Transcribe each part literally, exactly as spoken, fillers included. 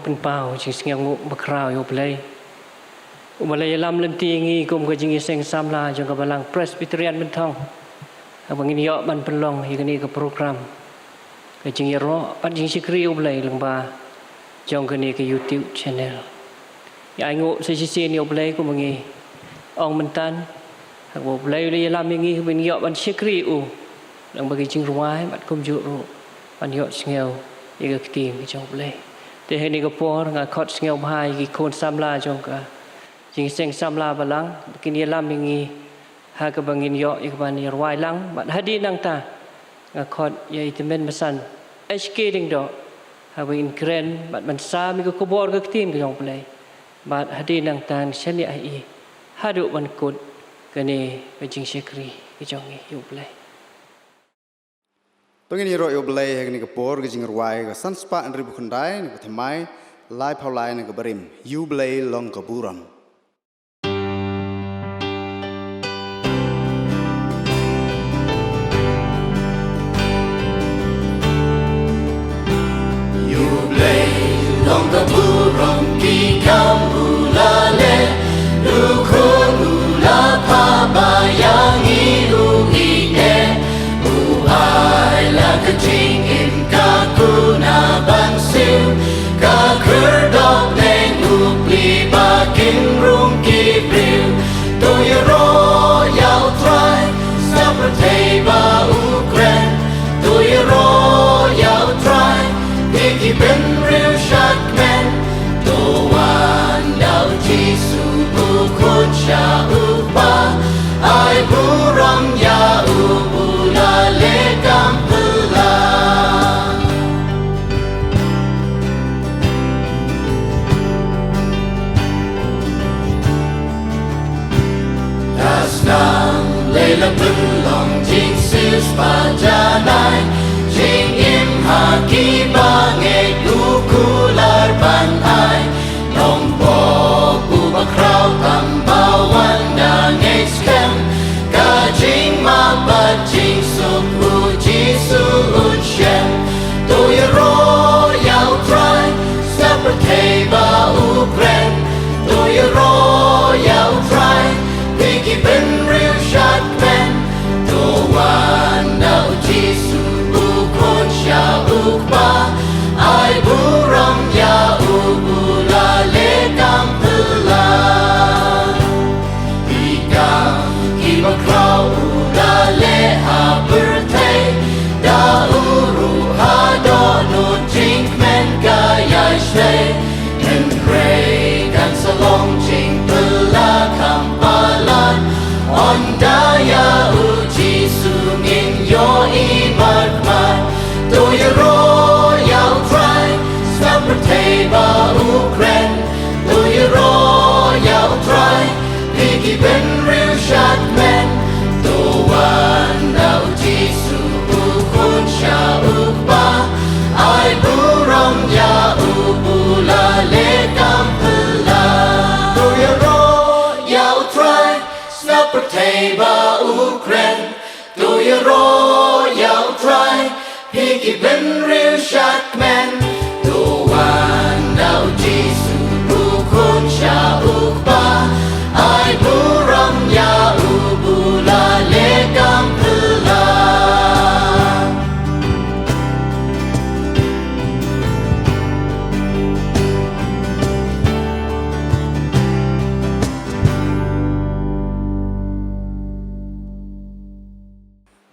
Pynpaw jingsngewnguh bakhraw ïa U Blei uba la ïalam lynti ïa ngi kum ka jingïaseng samla jong ka Balang Presbyterian Mynthong, haba ngin ïoh ban pynlong ïa kane ka program ka jingïaroh bad jingshakri ïa U Blei lyngba jong kane ka YouTube channel. Ïa ainguh sa shisien ïa U Blei kumba ngi ong mynta, haba U Blei u la ïalam ïa ngi ban ïoh ban shakri ïa u lyngba ki jingrwai bad kumjuh ruh ban ïohsngew ïa ka ktien ka jong U Blei. Te ha kane ka por nga khot sngewbha ïa ki khun samla jong ka jingïaseng samla balang ba kin ïalam ïa ngi ha kaba ngin ïoh ïa kaban ïarwai lang bad hadien nangta nga khot ïa i Tymmen Basan H K Lyngdoh haba in kren bad ban sam ïa ka khubor ka ktien ka jong U Blei. Bad hadien nangta ngan shaniah ha i haduh ban kut kane ka jingshakri ka jong ngi ïa U Blei. To ngin ïaroh ïa U Blei ha kane ka por ka jingrwai ka san spah hynriewphew khyndai na ka thymmai laiphew lai na ka barim, Ïa U Blei long ka burom. Ïa U Blei long ka burom, ki kam u la leh, u khun u la phah ba ïa ngi u ïeit eh. U ai la ka jingim, ka kuna ban siew, ka khyrdop neng u pli ba kin rung ki briew. To ïaroh ïa U Trai, sa pyrthei ba u kren. To ïaroh ïa U Trai, phi ki bynriew shadkmen. To wan da U Jisu u khun sha U Kpa, ai burom ïa u, u la leh kam phylla. La sdang lei la pynlong jingsiew spah janai, jingim ha ki bangeit u kular ban ai. Nongpop uba khraw tam ba wan da ngeit skhem, ka jingmap bad jingsuk U Jisu un shem. To ïaroh ïa U Trai, sa pyrthei ba u kren. To ïaroh ïa U Trai, phi ki bynriew shadkmen. To wan da U Jisu u khun sha U Kpa, ai burom ïa u, u la leh kam phylla. Ki kam kiba khraw u la leh ha pyrthei, da u ruh ha dohnud jingkmen ka ïai shlei. Hynrei kan sa long jingphylla kham palat, ynda ïa U Jisu ngin ïohi markhmat. To ïaroh ïa U Trai, sa pyrthei ba u kren. To ïaroh ïa U Trai, phi ki bynriew shadkmen. To wan da U Jisu u khun sha U Kpa, ai burom ïa u, u la leh kam phylla. To ïaroh ïa U Trai, sa pyrthei ba u kren. To ïaroh ïa U Trai, phi ki bynriew shadkmen. To wan da U Jisu u khun sha U Kpa, ai burom ïa u, u la leh kam phylla.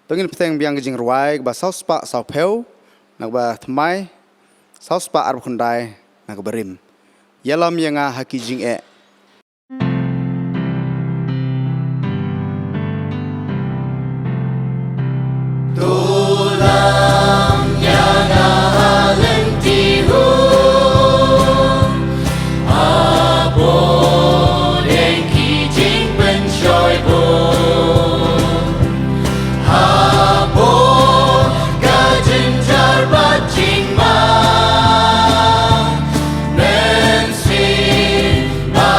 To ngin bteng biang ka jingrwai kaba saw spah saw phew na kaba thymmai, saw spah arphew khyndai na kaba rim. Ïalam ïa nga ha ki jingeh. To lam ïa nga ha lynti hok, hapoh dei ki jingpynshoi bun. Hapoh ka jynjar bad jingma, mynsiem ba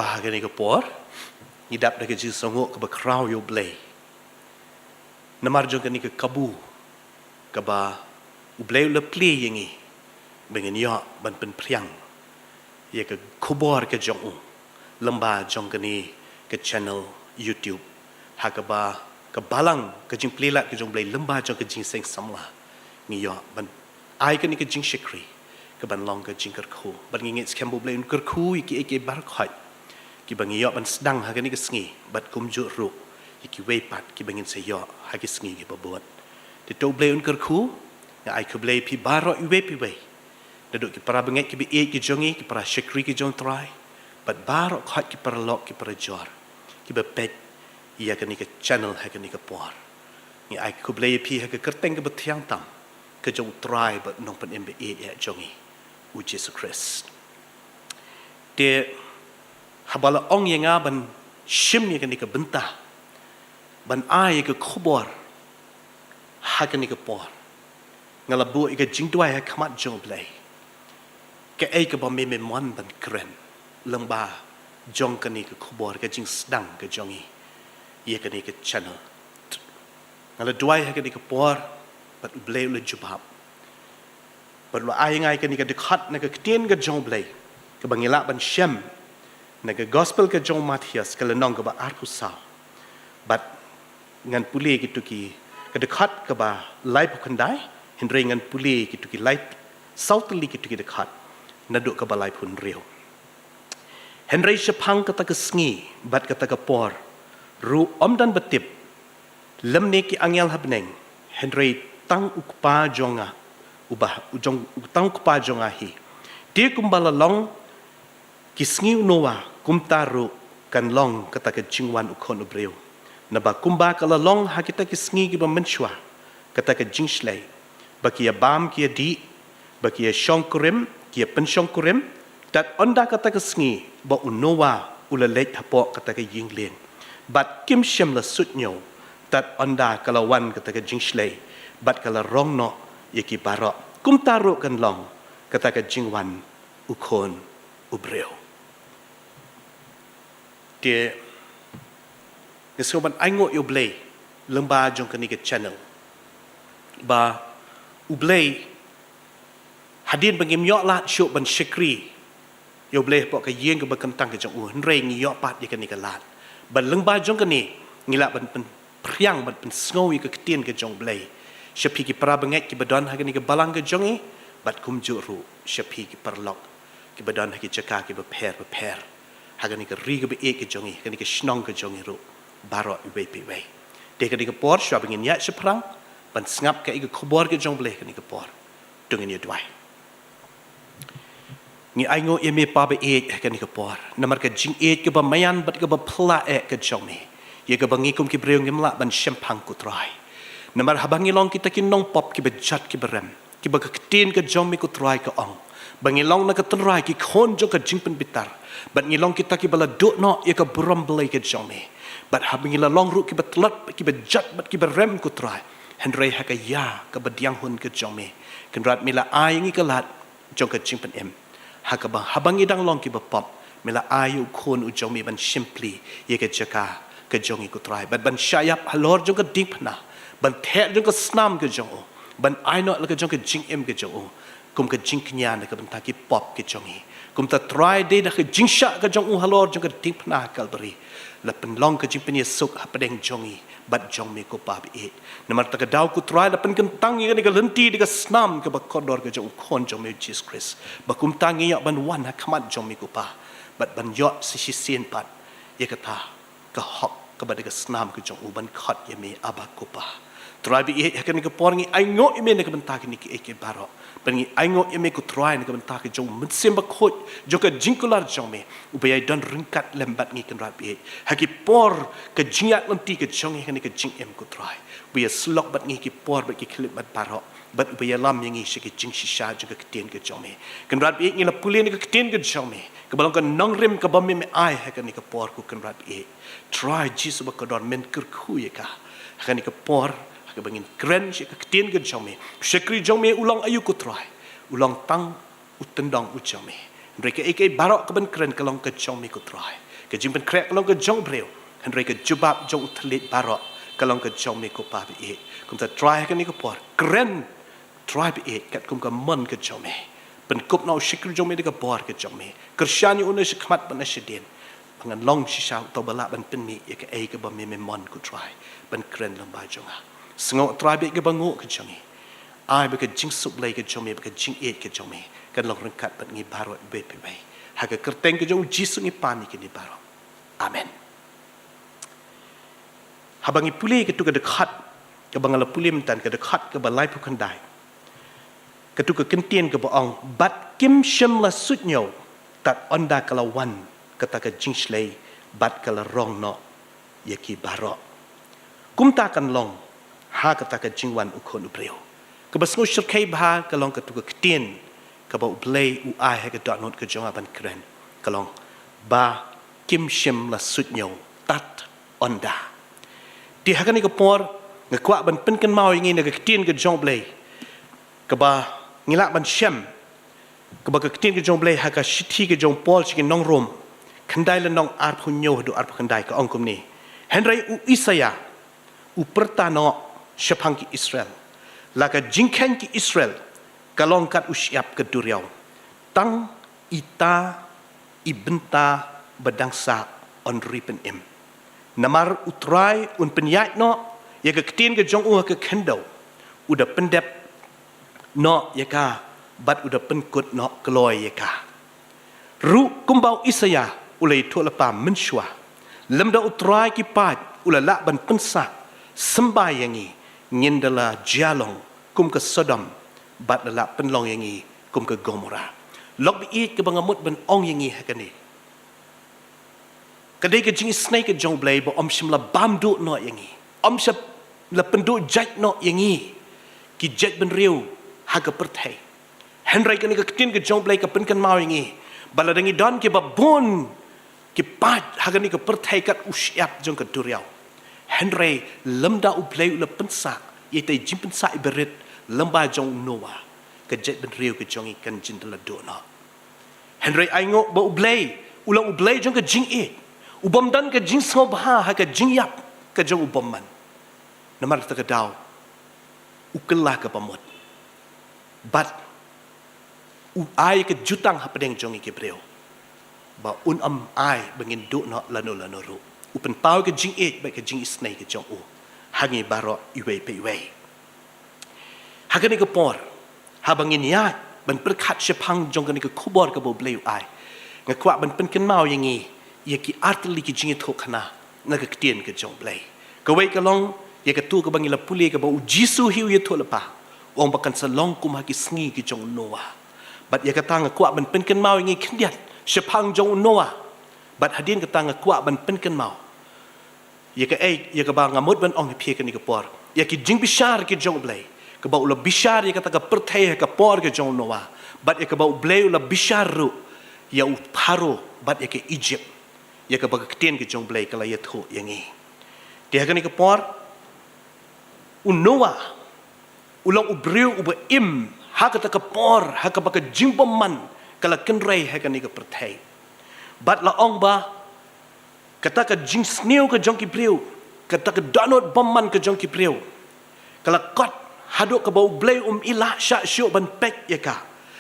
Ha kane ka por ngi dap da ka jingsngew kaba khraw ïa U Blei namar jong kane ka kabu kaba U Blei u la plie ïa ngi ba ngin ïoh ban pynphriang ïa ka khubor ka jong u lyngba jong kane ka channel YouTube, ha kaba ka balang ka jingplie lad ka jong U Blei lyngba jong ka jingseng samla. Ngi ïoh ban ai kane ka jingshakri kaban long ka jingkyrkhu, bad ngi ngeit skhem ba U Blei un kyrkhu ïa kiei kiei baroh khoit kiba ngi ïoh ban sdang ha kane ka sngi, bad kumjuh ruh ïa kiwei pat kiba ngin sa ïoh ha ki sngi kiba bud. Te to U Blei un kyrkhu. Nga ai khublei ïa phi baroh iwei pa iwei, naduh ki para bangeit kiba ïeit ki jong ngi, ki para shakri ki jong U Trai, bad baroh khoit ki paralok ki parajor kiba peit ïa kane ka channel ha kane ka por. Ngi ai khublei ïa phi ha ka kyrteng kaba thiang tam ka jong U Trai bad Nongpynim ba ïeit ïa jong ngi, U Jisu Khrist. Te haba la ong ïa nga ban shim ïa kane ka bynta ban ai ïa ka khubor ha kane ka por, nga la buh ïa ka jingduwai ha khmat jong U Blei. Kaei kaba me me mon ban kren lyngba jong kane ka khubor, ka jingsdang ka jong ngi ïa kane ka channel? Nga la duwai ha kane ka por bad U Blei u la jubab. Bad u la ai ïa nga ïa kane ka dkhot na ka ktien ka jong U Blei kaba ngi lah ban shem na ka gospel ka jong u Mathaios, ka lynnong kaba arphew saw. Bad ngan pule kito ki, ka dkhot kaba laiphew khyndai, hynrei ngan pule kito ki lai, saw tylli kito ki dkhot naduh kaba laiphew hynriew. Hynrei shaphang kata ka sngi bad kata ka por ruh ym don ba tip, lymne ki angel ha bneng, hynrei tang U Kpa jong nga, uba, u jong, tang U Kpa jong nga hi. Te kumba la long ki sngi u Noah, kumta ruh kan long kata ka jingwan U Khun U Briew. Naba kumba ka la long ha kita ki sngi kiba mynshuwa, kata ka jingshlei, ba ki ïa bam ki ïa dih, ba ki ïa shongkurim ki ïa pynshongkurim, tad ynda kata ka sngi ba u Noah u la leit hapoh kata ka ïing lieng, bad kim shym la suidñiew tad ynda ka la wan kata ka jingshlei, bad ka la rong noh ïa ki baroh. Kumta ruh kan long kata ka jingwan U Khun U Briew. Te nga sngew ban ainguh ïa U Blei lyngba jong kane ka channel, ba U Blei, hadien ba ngim ïoh lad shuh ban shakri ïa U Blei hapoh ka ïing kaba kyntang ka jong u, hynrei ngi ïoh pat ïa kane ka lad. Bad lyngba jong kane ngi lah ban pynphriang bad pynsngew ïa ka ktien ka jong U Blei sha phi ki para bangeit kiba don ha kane ka balang ka jong ngi, bad kumjuh ruh sha phi ki paralok kiba don ha ki jaka kiba pher bapher ha kane ka ri kaba ïeit ka jong ngi, ha kane ka shnong ka jong ngi ruh baroh iwei pa iwei. Te kane ka por, shuwa ba ngin ïaid shaphrang ban sngap kaei ka khubor ka jong U Blei kane ka por, to ngin ïa duwai. Ngi ainguh ïa me Pa ba ïeit ha kane ka por, namar ka jingïeit kaba maïan bad kaba phylla eh ka jong me, ïa kaba ngi kum ki briew ngim lah ban shemphang, ko Trai. Namar haba ngi long kita ki nongpop kiba jot kiba rem, kiba ka ktien ka jong me, ko Trai, ka ong ba ngi long na ka tynrai ki khun jong ka jingpynbitar, bad ngi long kita kiba la duh noh ïa ka burom Blei ka jong me, bad haba ngi la long ruh kiba tlot, kiba jot bad kiba rem, ko Trai, hynrei ha ka ïa kaba diang hun ka jong me, Kynrad, me la ai ïa ngi ka lad jong ka jingpynim, ha kaba haba ngi dang long kiba pop, me la ai ïa U Khun u jong me ban shim plie ïa ka jaka ka jong ngi, ko Trai, bad ban shah ïap halor jong ka diengphna, ban theh jong ka snam ka jong u, ban ai noh la ka jong ka jingim ka jong u kum ka jingkñia na ka bynta ki pop ka jong ngi. Kumta Trai, dei da ka jingshah ka jong u halor jong ka diengphna ha Kalbari, la pynlong ka jingpynïasuk hapdeng jong ngi bad jong me, ko Pa ba ïeit. Namar kata ka daw, ko Trai, la pynkyntang ïa kane ka lynti da ka snam kaba kordor ka jong U Khun jong me, U Jisu Khrist, ba kumta ngi ïoh ban wan ha khmat jong me, ko Pa, bad ban ïoh sa shisien pat ïa kata ka hok kaba da ka snam ka jong u ban khot ïa me Abba, ko Pa. Trai ba ïeit, ha kane ka por ngi ainguh ïa me na ka bynta kine kiei kiei baroh, bad ngi ainguh ïa me, ko Trai, na ka bynta ka jong u Mynsiem Bakhuid jong ka jingkular jong me, uba ïai don ryngkat lem bad ngi, Kynrad ba ïeit, ha ki por ka jingïaid lynti ka jong ngi ha kane ka jingim, ko Trai, uba ïasyllok bad ngi ha ki por bad ki khlieh mat baroh, bad uba ïalam ïa ngi sha ki jingshisha jong ka ktien ka jong me. Kynrad ba ïeit, ngi la pule na ka ktien ka jong me kaba long ka nongrim kaba me, me ai ha kane ka por, ko Kynrad ba ïeit. Trai Jisu bakordor, men kyrkhu ïa ka ha kane ka por, ha kaba ngin kren sha ka ktien ka jong me. U shakri jong me u long aïu, ko Trai? U long tang u tyndong u jong me. Hynrei kaei kaei baroh kaban kren ka long ka jong me, ko Trai. Ka jingpynkhreh ka long ka jong u briew, hynrei ka jubab jong u thylliej baroh ka long ka jong me, ko Pa ba ïeit. Kumta Trai, ha kane ka por kren, Trai ba ïeit, katkum ka mon ka jong me. Pynkup noh u shakri jong me da ka bor ka jong me. Kyrshan ïa u na shakhmat bad na shadien, ba ngan long shisha uto uba lah ban pynmih ïa kaei kaba me, me mon, ko Trai, ban kren lyngba jong nga. Sngew, Trai, ba ïeit, kaba nguh ka jong ngi. Ai ba ka jingsuk Blei ka jong me, ba ka jingïeit ka jong me kan long ryngkat bad ngi baroh iwei pa iwei. Ha ka kyrteng ka jong u Jisu ngi pan ïa kine baroh. Amen. Haba ngi pule katto ka dkhot kaba nga la pule mynta, ka dkhot kaba laiphew khyndai, katto ka kyntien kaba ong, bad kim shym la suidñiew tad ynda ka la wan kata ka jingshlei bad ka la rong noh ïa ki baroh. Kumta kan long ha kata ka jingwan u Khun u briew. Kaba sngew shyrkhei bha ka long katto ka ktien kaba U Blei u ai ha ka dohnud ka jong nga ban kren, ka long, ba kim shym la suidñiew tad ynda. Te ha kane ka por nga kwah ban pynkynmaw ïa ngi na ka ktien ka jong U Blei, kaba ngi lah ban shem, kaba ka ktien ka jong U Blei ha ka shithi ka jong u Paul sha ki nong Rom, khyndai lynnong, arphew hynñiew haduh arphew khyndai, ka ong kumne: Hynrei u Isaïah u pyrta noh shaphang ki Israel, la ka jingkheiñ ki Israel ka long kat u shyiap ka duriaw, tang ita i bynta ba dang sah yn ri pynim. Namar U Trai un pynïaid noh ïa ka ktien ka jong u ha ka khyndew, u da pyndep noh ïa ka bad u da pynkut noh kloi ïa ka. Ruh kumba u Isaïah u la ïathuh lypa mynshuwa, lymda U Trai ki paid u la lah ban pynsah symbai ïa ngi, ngin da la jia long kum ka Sodom bad la lah pynlong ïa ngi kum ka Gomorrah. Lok ba ïeit, kaba nga mut ban ong ïa ngi ha kane, ka dei ka jingisynei ka jong U Blei ba ym shym la bam duh noh ïa ngi, ym shym la pynduh jait noh ïa ngi ki jaitbynriew ha ka pyrthei. Hynrei kane ka ktien ka jong U Blei ka pynkynmaw ïa ngi ba lada ngi don kiba bun ki paid ha kane ka pyrthei kat u shyiap jong ka duriaw, hynrei lymda U Blei u la pynsah ïa itei i jingpynsah iba rit lyngba jong u Noah, ka jaitbynriew ka jong ngi kan jin da la duh noh. Hynrei ai nguh ba U Blei u long U Blei jong ka jingïeit, u bym don ka jingsngewbha ha ka jingïap ka jong u bymman. Namar kata ka daw u kylla ka bamut bad u ai ka jutang hapdeng jong ngi ki briew, ba un ym ai ba ngin duh noh lano lano ruh. U pynpaw ka jingïeit bad ka jingisynei ka jong u ha ngi baroh iwei pa iwei. Ha kane ka por, haba ngin ïaid ban pyrkhat shaphang jong kane ka khubor kaba U Blei u ai, nga kwah ban pynkynmaw ïa ngi ïa ki artylli ki jingïathuhkhana na ka ktien ka jong U Blei. Kawei ka long ïa kato kaba ngi la pule, kaba U Jisu hi u ïathuh lypa, u ong ba kan sa long kum ha ki sngi ki jong u Noah. Bad ïa kata nga kwah ban pynkynmaw ïa ngi khyndiat shaphang jong u Noah. Bad hadien kata nga kwah ban pynkynmaw ïa kaei, ïa kaba nga mut ban ong ha phi ha kane ka por, ïa ki jingbishar ki jong U Blei, kaba u la bishar ïa kata ka pyrthei ha ka por ka jong u Noah, bad ïa kaba U Blei u la bishar ruh ïa u Pharaoh bad ïa ka Egypt, ïa kaba ka ktien ka jong U Blei ka la ïathuh ïa ngi. Te ha kane ka por, u Noah u long u briew uba im ha kata ka por ha kaba ka jingbymman ka la kynrei ha kane ka pyrthei. Bad la ong ba kata ka jingsniew ka jong ki briew, kata ka dohnud bymman ka jong ki briew, ka la kot haduh kaba U Blei um i lah shah shuh ban peit ïa ka.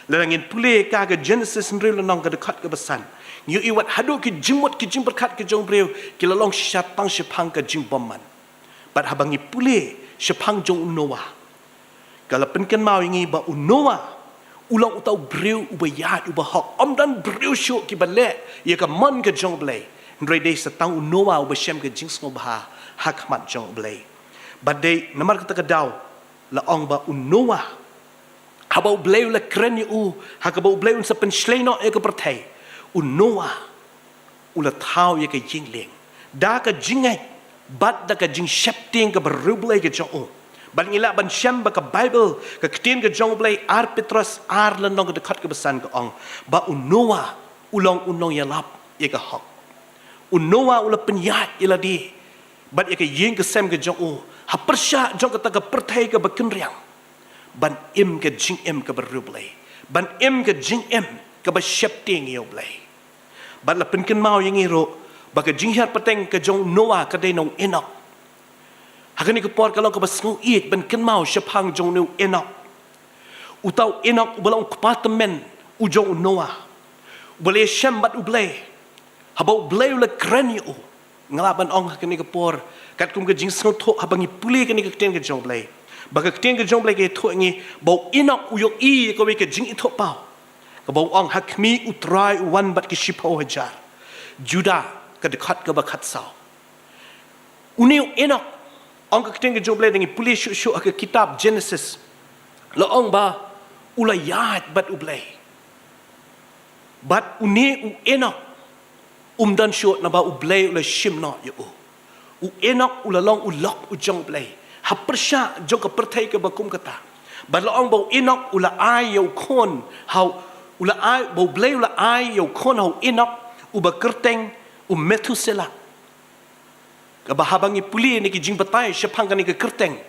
Lada ngin pule ïa ka, ka Genesis hynriew lynnong, ka dkhot kaba san, ngi ïohi wat haduh ki jingmut ki jingpyrkhat ki jong u briew ki la long shisha tang shaphang ka jingbymman. Bad haba ngi pule shaphang jong u Noah, ka la pynkynmaw ïa ngi ba u Noah u long uta u briew uba ïaid, uba hok. Ym don briew shuh kiba leh ïa ka mon ka jong U Blei, hynrei dei sa tang u Noah uba shem ka jingsngewbha ha khmat jong U Blei. Bad dei namar kata ka daw la ong ba u Noah, haba U Blei u la kren ïa u ha kaba U Blei un sa pynshlei noh ïa ka pyrthei, u Noah u la thaw ïa ka ïing lieng da ka jingngeit bad da ka jingsheptieng kaba riewblei ka jong u. Bad ngi lah ban shem ba ka Baibl, ka ktien ka jong U Blei, Ar Petros ar lynnong, ka dkhot kaba san, ka ong ba u Noah u long u nongïalap ïa ka hok. U Noah u la pynïaid ïa lade bad ïa ka ïing ka sem ka jong u ha pyrshah jong kata ka pyrthei kaba kynriang, ban im ka jingim kaba riewblei, ban im ka jingim kaba sheptieng ïa U Blei. Bad la pynkynmaw ïa ngi ruh ba ka jinghiar pateng ka jong u Noah ka dei na u Enok. Ha kane ka por ka long kaba sngewsih ban kynmaw shaphang jong u Enok. Uta u Enok uba long u kpa tymmen u jong u Noah, uba la ïashem bad U Blei. Haba U Blei u la kren ïa u, nga lah ban ong ha kane ka por, katkum ka jingsngewthuh haba ngi pule kane ka ktien ka jong U Blei, ba ka ktien ka jong U Blei ka ïathuh ïa ngi ba u Enok u ïohi ïa kawei ka jingithuhpaw, kaba u ong, ha khmih U Trai u wan bad ki shiphew hajar. Juda ka dkhot kaba khatsaw. Une u Enok, ong ka ktien ka jong U Blei, da ngi pule shuh shuh ha ka kitab Genesis, la ong ba u la ïaid bad U Blei. Bad une u Enok um don shuh, naba U Blei u la shim noh ïa u. U Enok u la long u lok u jong U Blei ha pyrshah jong ka pyrthei kaba kum kata. Bad la ong ba u Enok u la ai ïa u khun ha u, u la ai, ba U Blei u la ai ïa u khun ha u Enok, uba kyrteng u Methuselah. Kaba haba ngi pule na ki jingbatai shaphang kane ka kyrteng,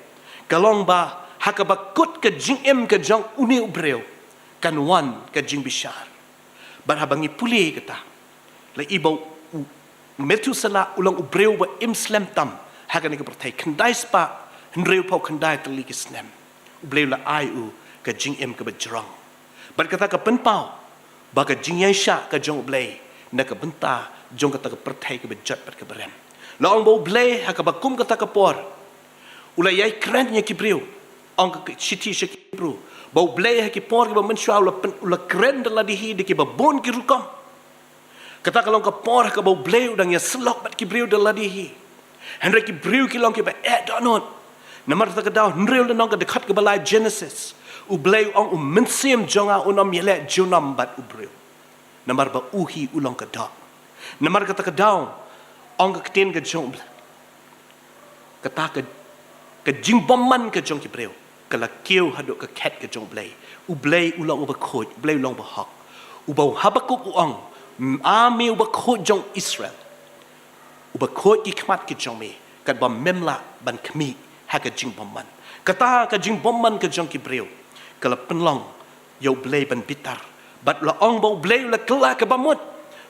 ka long ba ha kaba kut ka jingim ka jong une u briew kan wan ka jingbishar. Bad haba ngi pule kata, la i ba u Methuselah u long u briew ba im slem tam ha kane ka pyrthei, khyndai spah hynriewphew khyndai tylli ki snem. U Blei u la ai u ka jingim kaba jrong. Bad kata ka pynpaw ba ka jingïaishah ka jong U Blei na ka bynta jong kata ka pyrthei kaba jot bad kaba rem. La ong ba U Blei ha kaba kum kata ka por u la ïai kren ïa ki briew. Ong ka shithi sha ki Hebru ba U Blei ha ki por kiba mynshuwa u la pyn-, u la kren da lade hi da kiba bun ki rukom. Kata ka long ka por ha kaba U Blei u dang ïasyllok bad ki briew da lade hi. Hynrei ki briew ki long kiba eh dohnud. Namar kata ka daw, hynriew lynnong ka dkhot kaba lai Genesis, U Blei u ong, u Mynsiem jong nga un ym ïaleh junom bad u briew, namar ba u hi u long ka doh. Namar kata ka daw, ong ka ktien ka jong U Blei, kata ka, ka jingbymman ka jong ki briew ka la kiew haduh ka khet ka jong U Blei. U Blei u long uba khuid, U Blei u long uba hok. Uba u Habakuk u ong, "A me uba khuid jong Israel, uba khuid ki khmat ki jong me, katba mem lah ban khmih ha ka jingbymman." Kata ka jingbymman ka jong ki briew ka la pynlong ïa U Blei ban bitar. Bad la ong ba U Blei u la kylla ka bamut.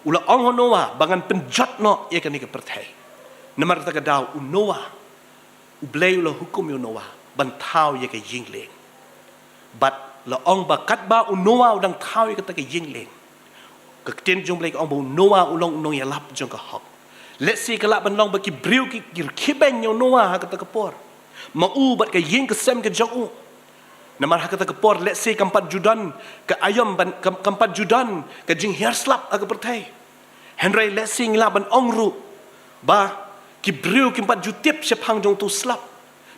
U la ong ha u Noah ba ngan pynjot noh ïa kane ka pyrthei. Namar kata ka daw u Noah, U Blei u la hukum ïa u Noah ban thaw ïa ka ïing lieng. Bad la ong ba katba u Noah u dang thaw ïa kata ka ïing lieng, ka ktien jong U Blei ka ong ba u Noah u long u nongïalap jong ka hok. Lehse ka lah ban long ba ki briew ki, ki rkhie beiñ ïa u Noah ha kata ka por, ma u bad ka ïing ka sem ka jong u. Namar ha kata ka por lehse kam pat ju don ka aïom ban, kam, kam pat ju don ka jinghiar slap ha ka pyrthei. Hynrei lehse ngi lah ban ong ruh ba ki briew kim pat ju tip shaphang jong uto u slap.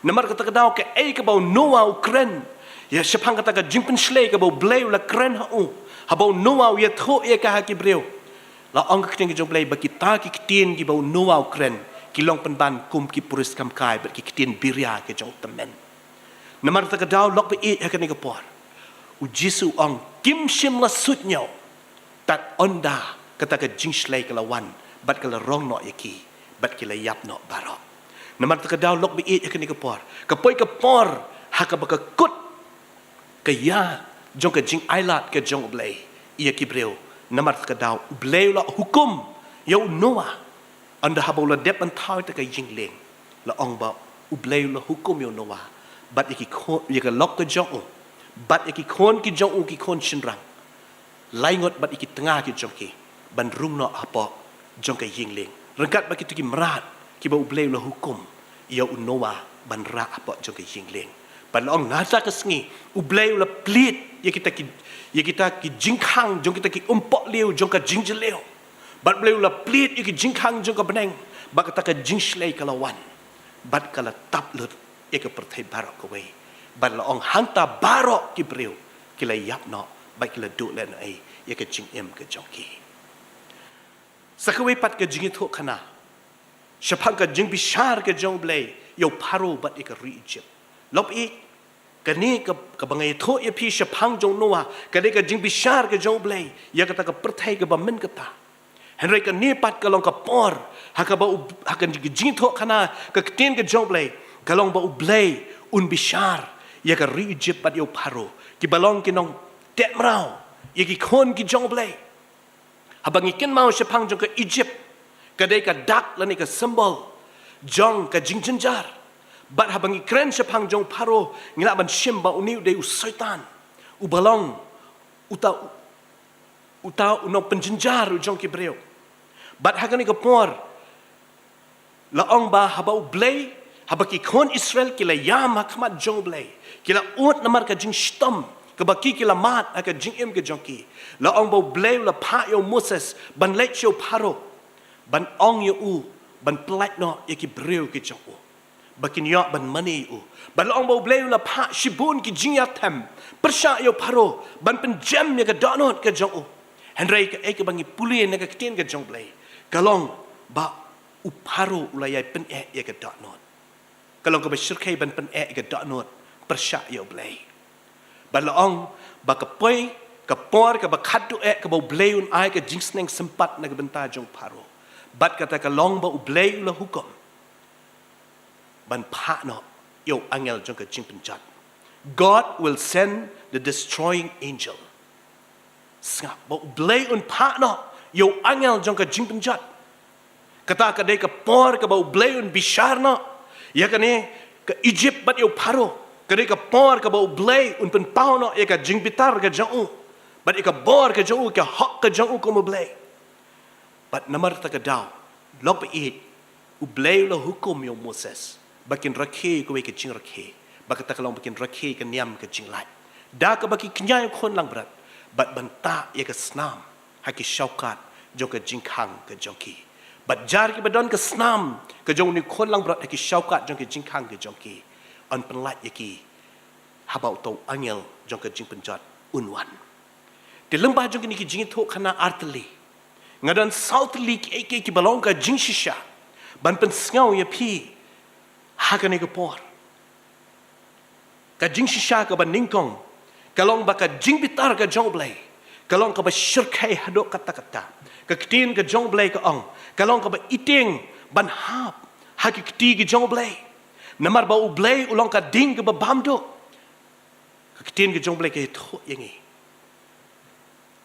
Namar kata ka daw kaei kaba u Noah u kren ïa shaphang kata ka jingpynshlei kaba U Blei u la kren ha u, haba u Noah u ïathuh ïa ka ha ki briew, la ong ka ktien ka jong U Blei ba kita ki ktien kiba u Noah u kren ki long pynban kum ki puriskam kai bad ki ktien biria ki jong u tymmen. Namar kata ka daw, lok ba ïeit, ha kane ka por U Jisu u ong, kim shym la suidñiew tad ynda kata ka jingshlei ka la wan bad ka la rong noh ïa ki bad ki la ïap noh baroh. Namar kata ka daw, lok ba ïeit, ha kane ka por, ka poi ka por ha kaba ka kut ka ïa jong ka jingailad ka jong U Blei ïa ki briew. Namar kata ka daw U Blei u la hukum ïa u Noah, ynda haba u la dep ban thaw ïa kata ka ïing lieng, la ong ba U Blei u la hukum ïa u Noah bad ïa ki khun, ïa ka lok ka jong u, bad ïa ki khun ki jong u, ki khun shynrang, lai ngut bad ïa ki tnga ki jong ki, ban rung noh hapoh jong ka ïing lieng, ryngkat bad kito ki mrad kiba U Blei u la hukum ïa u Noah ban rah hapoh jong ka ïing lieng. Bad la ong, na kata ka sngi U Blei u la plied ïa kita ki, ïa kita ki jingkhang jong kita ki umpohliew jong ka jingjylliew. Bad U Blei u la plied ïa ki jingkhang jong ka bneng, bad kata ka jingshlei ka la wan bad ka la tap lut ïa ka pyrthei baroh kawei. Bad la ong, hangta baroh ki briew ki la ïap noh bad ki la duh lehnohei ïa ka jingim ka jong ki. Sa kawei pat ka jingïathuhkhana shaphang ka jingbishar ka jong U Blei ïa u Pharaoh bad ïa ka ri Egypt. Lok ba ïeit, kane ka, kaba nga ïathuh ïa phi shaphang jong u Noah, ka dei ka jingbishar ka jong U Blei ïa kata ka pyrthei kaba mynta. Hynrei kane pat ka long ka por ha kaba u, ha ka jingïathuhkhana ka ktien ka jong U Blei, ka long ba U Blei un bishar ïa ka ri Egypt bad ïa u Pharaoh, kiba long ki nongteh mraw ïa ki khun ki jong U Blei. Haba ngi kynmaw shaphang jong ka Egypt, Ka dei ka dak lane ka symbol jong ka jingjynjar. Bad haba ngi kren shaphang jong Pharaoh, ngi lah ban shim ba une u dei u Soitan, u ba long uta, uta u nongpynjynjar u jong ki briew. Bad ha kane ka por, la ong ba haba U Blei, haba ki khun Israel ki la ïam ha khmat jong U Blei, ki la ud namar ka jingshitom kaba ki, ki la mad ha ka jingim ka jong ki, la ong ba U Blei u la phah ïa u Moses ban leit sha u Pharaoh, ban ong ïa u ban pyllait noh ïa ki briew ki jong u, ba kin ïoh ban mane ïa u. Bad la ong ba U Blei u la phah shibun ki jingïathem pyrshah ïa u Pharaoh ban pynjem ïa ka dohnud ka jong u. Hynrei kaei kaba ngi pule na ka ktien ka jong U Blei, ka long ba u Pharaoh u la ïai pyneh ïa ka dohnud. Ka long kaba shyrkhei ban pyneh ïa ka dohnud pyrshah ïa U Blei. Bad la ong ba ka poi ka por kaba khadduh eh kaba U Blei un ai ka jingsneng sympat na ka bynta jong u Pharaoh, bad kata ka long ba U Blei u la hukum ban phah noh ïa u angel jong ka jingpynjot. God will send the destroying angel. Sngap, ba U Blei un phah noh ïa u angel jong ka jingpynjot. Kata ka dei ka por kaba U Blei un bishar noh ïa kane ka Egypt bad ïa u Pharaoh. Ka dei ka por kaba U Blei un pynpaw noh ïa ka jingbitar ka jong u, bad ïa ka bor ka jong u, ka hok ka jong u kum U Blei. Bad namar kata ka daw, lok ba ïeit, U Blei u la hukum ïa u Moses ba kin rakhe kawei ka jingrakhe, ba kata ka long ba kin rakhe ka niam ka jinglait, da kaba ki kñia ïa u khun langbrot bad ban tah ïa ka snam ha ki shawkat jong ka jingkhang ka jong ki. Bad jar kiba don ka snam ka jong une u khun langbrot ha ki shawkat jong ka jingkhang ka jong ki, yn pynlait ïa ki haba uta u angel jong ka jingpynjot un wan. Te lyngba jong kine ki jingïathuhkhana artylli, nga don saw tylli kiei kiei kiba long ka jingshisha ban pynsngew ïa phi ha kane ka por. Ka jingshisha kaba nyngkong ka long ba ka jingbitar ka jong U Blei ka long kaba shyrkhei haduh katta katta. Ka ktien ka jong U Blei ka ong ka long kaba itieng ban hap ha ki kti ki jong U Blei. Namar ba U Blei u long ka ding kaba bam duh. Ka ktien ka jong U Blei ka ïathuh ïa ngi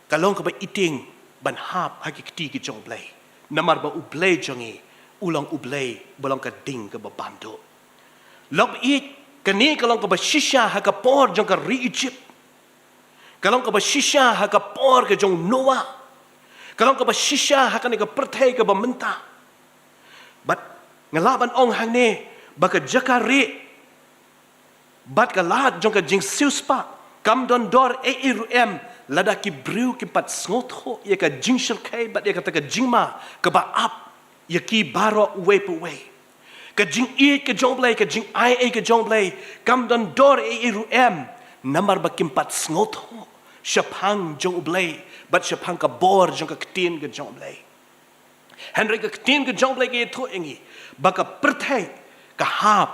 ka long kaba itieng ban hap ha ki kti ki jong U Blei. Namar ba U Blei jong ngi u long U Blei ba long ka ding kaba bam duh. Lok ba ïeit, kane ka long kaba shisha ha ka por jong ka ri Egypt. Ka long kaba shisha ha ka por ka jong Noah. Ka long kaba shisha ha kane ka pyrthei kaba mynta. Bad nga lah ban ong hangne ba ka jaka rieh bad ka lad jong ka jingsiewspah kam don dor ei ei ruh em lada ki briew kim pat sngewthuh ïa ka jingshyrkhei bad ïa kata ka jingma kaba ap ïa ki baroh uwei pa uwei. Ka jingïeit ka jong U Blei, ka jingai ei ka jong U Blei kam don dor ei ei ruh em namar ba kim pat sngewthuh shaphang jong U Blei bad shaphang ka bor jong ka ktien ka jong U Blei. Hynrei ka ktien ka jong U Blei ka ïathuh ïa ngi ba ka pyrthei ka hap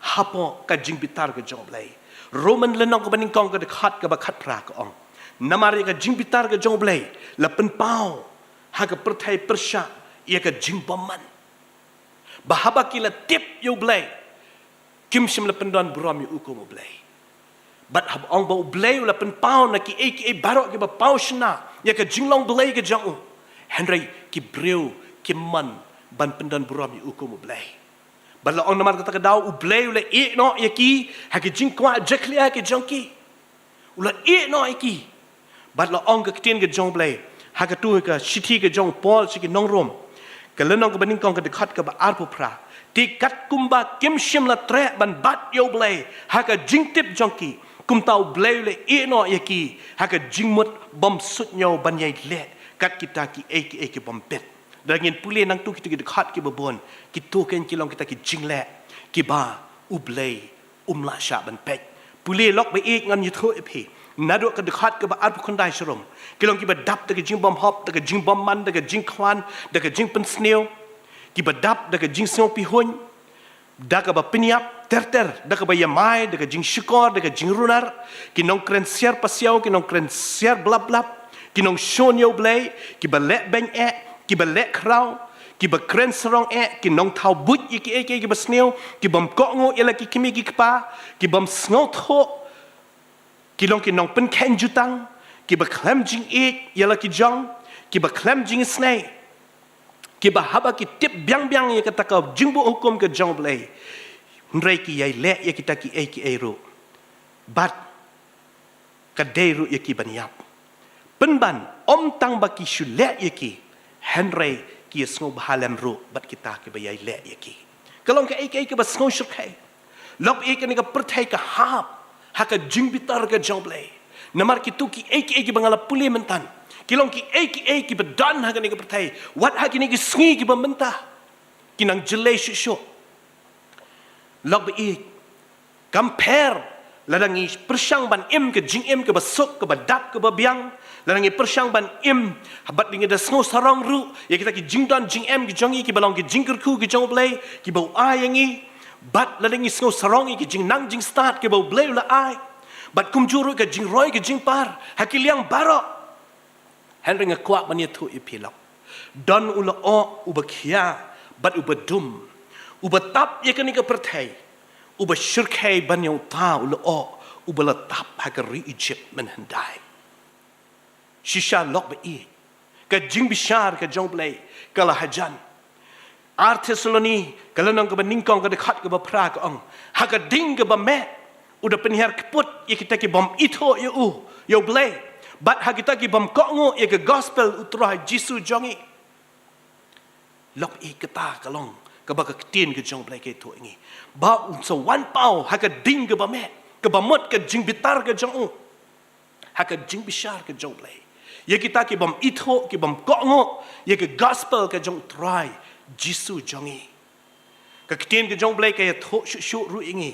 hapoh ka jingbitar ka jong U Blei. Rom lynnong kaba nyngkong ka dkhot kaba khatphra ka ong, namar ïa ka jingbitar ka jong U Blei la pynpaw ha ka pyrthei pyrshah ïa ka jingbymman, ba haba ki la tip ïa U Blei kim shym la pyndon burom ïa u kum U Blei. Bad haba ong ba U Blei u la pynpaw na kiei kiei baroh kiba paw shna ïa ka jinglong Blei ka jong u, hynrei ki briew kim mon ban pyndon burom ïa u kum U Blei. Bad la ong namar kata ka daw U Blei u la ïeh noh ïa ki ha ki jingkwah jakhlia ki jong ki. U la ïeh noh ïa ki. Bad la ong ka ktien ka jong U Blei ha katu ka shithi ka jong u Paul sha ki nong Rom, ka lynnong kaba nyngkong ka dkhot kaba arphew phra, te katkumba kim shym la treh ban bat ïa U Blei ha ka jingtip jong ki, kumta U Blei u la ïeh noh ïa ki ha ka jingmut bym suidñiew ban ïai leh kat kita kiei kiei ki bym bit. Da ngin pule nangtu kitu ki dkhot kiba bun, kitu kein ki long kita ki jingleh kiba U Blei um lah shah ban peit. Pule lok ba ïeit, ngan ïathuh ïa phi naduh ka dkhot kaba arphew khyndai sharum. Ki long kiba dap da ka jingbymhok, da ka jingbymman, da ka jingkhlan, da ka jingpynsniew. Kiba dap da ka jingsngewpyrhuh, da kaba pynïap ter ter, da kaba ïamai, da ka jingshukor, da ka jingrunar. Ki nongkren siar pasiaw, ki nongkren siar blap blap, ki nongshun ïa U Blei, kiba leh beiñ eh, kiba leh khraw, kiba kren sarong eh, ki nongthaw buit ïa kiei kiei kiba sniew, ki bym kohnguh ïa la ki kmie ki kpa, ki bym sngewthuh, ki long ki nongpynkheiñ jutang, kiba khlem jingïeit ïa la ki jong, kiba khlem jingisynei. Kiba haba ki tip biang biang ïa kata ka jingbuh hukum ka jong U Blei, hynrei ki ïai leh ïa kita kiei kiei ruh, bad ka dei ruh ïa ki ban ïap. Pynban, ym tang ba ki shu leh ïa ki, hynrei ki ïa sngewbha lem ruh bad kita kiba ïai leh ïa ki. Ka long kaei kaei kaba sngewshyrkhei. Lok ïa kane ka pyrthei ka hap ha ka jingbitar ka jong U Blei. Namar kito kiei kiei kiba nga la pule mynta, ki long kiei kiei kiba don ha kane ka pyrthei. Wat ha kine ki sngi kiba mynta, ki nang jyllei shuh shuh. Lok ba ïeit, kam pher lada ngi pyrshang ban im ka jingim kaba suk, kaba dap, kaba biang, lada ngi pyrshang ban im bad ngi da sngewsarong ruh ïa kita ki jingdon jingem ki jong ngi kiba long ki jingkyrkhu ki jong U Blei kiba u ai ïa ngi, bad lada ngi sngewsarong ïa ki jingnang jingstad kiba U Blei u la ai, bad kumjuh ruh ka jingroi ka jingpar ha ki liang baroh. Hynrei nga kwah ban ïathuh ïa phi lok, don u lyoh uba khia bad uba dum, uba tap ïa kane ka pyrthei, uba shyrkhei ban ïa uta u lyoh uba la tap ha ka ri Egypt mynhyndai. Shisha lok ba ïeit, ka jingbishar ka jong U Blei ka la hajan. Ar Thessaloni ka lynnong kaba nyngkong ka dkhot kaba phra ka ong, ha ka ding kaba meh u da pynhiar kput ïa kita ki bym ithuh ïa u, ïa U Blei, bad ha kita ki bym kohnguh ïa ka gospel U Trai Jisu jong ngi. Lok ïeit, kata ka long kaba ka ktien ka jong U Blei ka ïathuh ïa ngi, ba un sa wan paw ha ka ding kaba meh, kaba mut ka jingbitar ka jong u, ha ka jingbishar ka jong U Blei, ïa kita ki bym ithuh, ki bym kohnguh ïa ka gospel ka jong U Trai Jisu jong ngi. Ka ktien ka jong U Blei ka ïathuh shuh shuh ruh ïa ngi.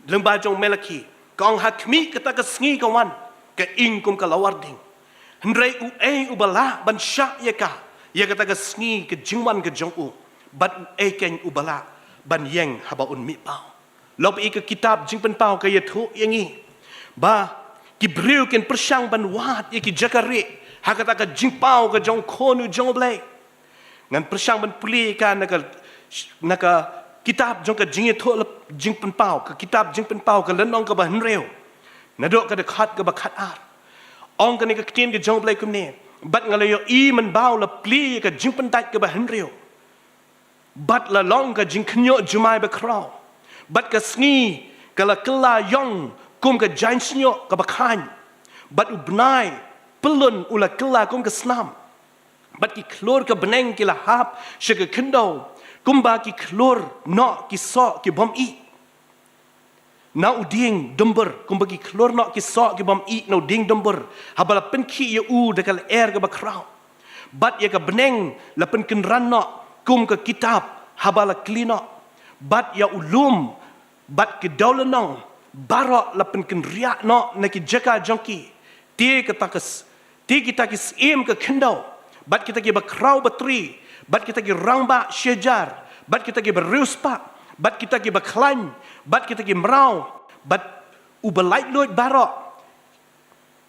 Lyngba jong Malaki ka ong, ha khmih kata ka sngi ka wan, ka ing kum ka lawar ding, hynrei uei uba lah ban shah ïa ka, ïa kata ka sngi ka jingwan ka jong u? Bad uei keiñ uba lah ban ïeng haba un mih paw? Lok ïa ka kitab Jingpynpaw ka ïathuh ïa ngi ba ki briew kin pyrshang ban wad ïa ki jaka rieh ha kata ka jingpaw ka jong u Khun u jong U Blei. Ngan pyrshang ban pule ïa ka na ka, na ka kitab jong ka Jingïathuhlypa, Jingpynpaw, ka kitab Jingpynpaw ka lynnong kaba hynriew, naduh ka dkhot kaba khatar. Ong kane ka ktien ka jong U Blei kumne: Bad nga la ïohi mynba u la plie ïa ka jingpyndait kaba hynriew, bad la long ka jingkhynñiuh jumai bakhraw, bad ka sngi ka la kylla ïong kum ka jaiñshñiuh kaba khaiñ, bad u bnai pyllun u la kylla kum ka snam, bad ki khlur ka bneng ki la hap sha ka khyndew kumba ki khlur noh ki soh ki bym ih na u dieng dumbur, kumba ki khlur noh ki soh ki bym ih na u dieng dumbur, haba la pynkhih ïa u da ka lyer kaba khraw. Bad ïa ka bneng la pynkynran noh kum ka kitab haba la kli noh, bad ïa u lum bad ki dewlynnong baroh la pynkynriah noh na ki jaka jong ki. Te kata ka s-, te kita ki syiem ka khyndew, bad kita kiba khraw batri, bad kita ki rangbah shi hajar, bad kita kiba riewspah, bad kita kiba khlaiñ, bad kita ki mraw, bad uba laitluid baroh,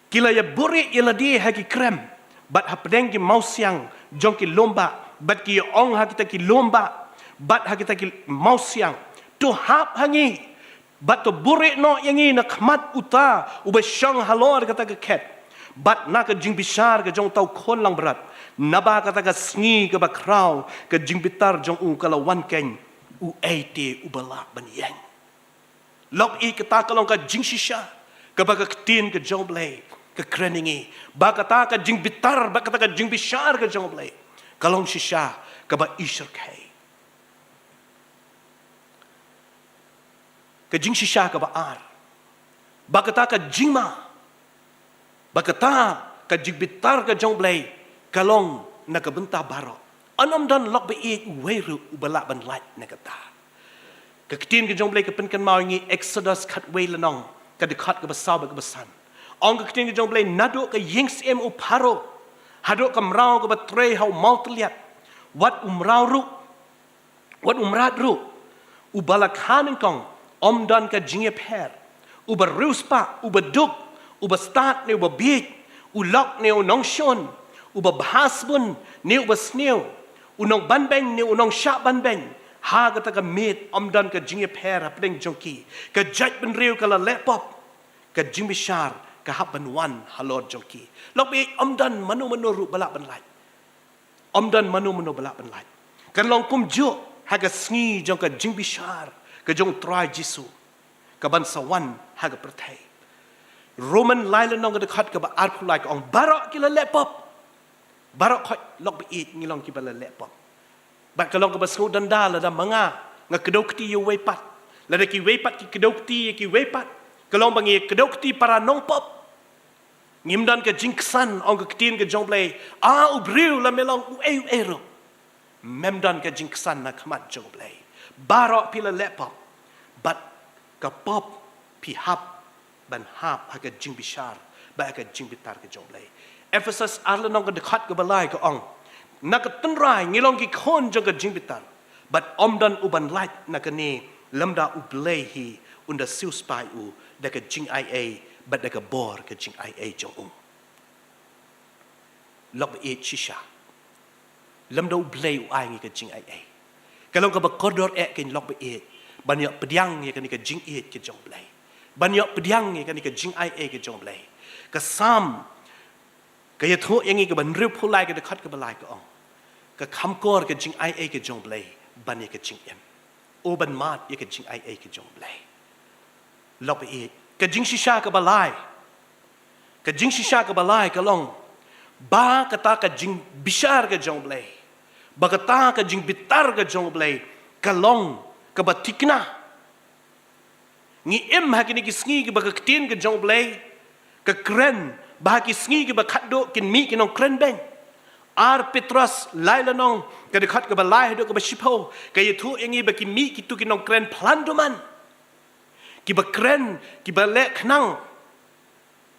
ki la ïabuhrieh ïa lade ha ki krem bad hapdeng ki mawsiang jong ki lombah, bad ki ïa ong ha kita ki lombah bad ha kita ki mawsiang: To hap ha ngi bad to buhrieh noh ïa ngi na khmat uta uba shong halor kata ka khet, bad na ka jingbishar ka jong uta u Khun langbrot, naba kata ka sngi kaba khraw ka jingbitar jong u ka la wan keiñ, uei te uba lah ban ïeng? Lok ïeit, kata ka long ka jingshisha kaba ka ktien ka jong U Blei ka kren ïa ngi, ba kata ka jingbitar, ba kata ka jingbishar ka jong U Blei ka long shisha kaba ishyrkhei. Ka jingshisha kaba ar, ba kata ka jingma, ba kata ka jingbitar ka jong U Blei ka long na ka bynta baroh. Ym don lok ba ïeit uwei ruh uba lah ban lait na kata. Ka ktien ka jong U Blei ka pynkynmaw ïa ngi, Exodus khatwei lynnong, ka dkhot kaba saw bad kaba san. Ong ka ktien ka jong U Blei: Naduh ka ïing syiem u Pharaoh haduh ka mraw kaba trei ha u mawtylliat, wat u mraw ruh, wat u mrad ruh, uba la kha nyngkong, ym don ka jingïapher. Uba riewspah, uba duk, uba stad ne uba bieit, u lok ne u nongshun, uba bha sbun ne uba sniew, u nongbanbeiñ ne u nongshah banbeiñ, ha kata ka miet ym don ka jingïapher hapdeng jong ki. Ka jaitbynriew ka la leh pop, ka jingbishar ka hap ban wan halor jong ki. Lok ba ïeit, ym don mano mano ruh ba lah ban lait. Ym don mano mano ba lah ban lait. Kan long kumjuh ha ka sngi jong ka jingbishar ka jong u Trai Jisu, ka ban sa wan ha ka pyrthei. Rom lai lynnong ka dkhot kaba arphew lai ka ong, baroh ki la leh pop. Baroh khoit, lok ba ïeit, ngi long kiba la leh pop. Bad ka long kaba sngewdonda lada ma nga nga kdew kti ïa uwei pat, lada kiwei pat ki kdew kti ïa kiwei pat, ka long ba ngi kdew kti para nongpop. Ngim don ka jingksan, ong ka ktien ka jong U Blei. A u briew, lada me long uei uei ruh, mem don ka jingksan na khmat jong U Blei. Baroh phi la leh pop, bad ka pop phi hap ban hap ha ka jingbishar bad ha ka jingbitar ka jong U Blei. Ephesos ar lynnong ka dkhot kaba lai ka ong, na ka tynrai ngi long ki khun jong ka jingbitar, bad ym don u ban lait na kane, lymda U Blei hi un da siewspah ïa u da ka jingaiei bad da ka bor ka jingaiei jong u. Lok ba ïeit shisha, lymda U Blei u ai ngi ka jingaiei, ka long kaba kordor eh, kane lok ba ïeit, ban ïoh pdiang ïa kane ka jingïeit ka jong U Blei, ban ïoh pdiang ïa kane ka jingaiei ka jong U Blei. Ka Salm ka ïathuh ïa ngi, kaba hynriewphew lai ka dkhot kaba lai ka ong, ka kham kor ka jingaiei ka jong U Blei ban ïa ka jingim. O ban mad ïa ka jingaiei ka jong U Blei. Lok ba ïeit, ka jingshisha kaba lai, ka jingshisha kaba lai ka long ba kata ka jingbishar ka jong U Blei, ba kata ka jingbitar ka jong U Blei, ka long kaba thikna. Ngi im ha kine ki sngi kiba ka ktien ka jong U Blei ka kren ba ha ki sngi kiba khatduh kin mih ki nongkren beiñ. Ar Petros lai lynnong ka dkhot kaba lai haduh kaba shiphew ka ïathuh ïa ngi ba kin mih kito ki nongkren phlan duman, kiba kren, kiba leh khnang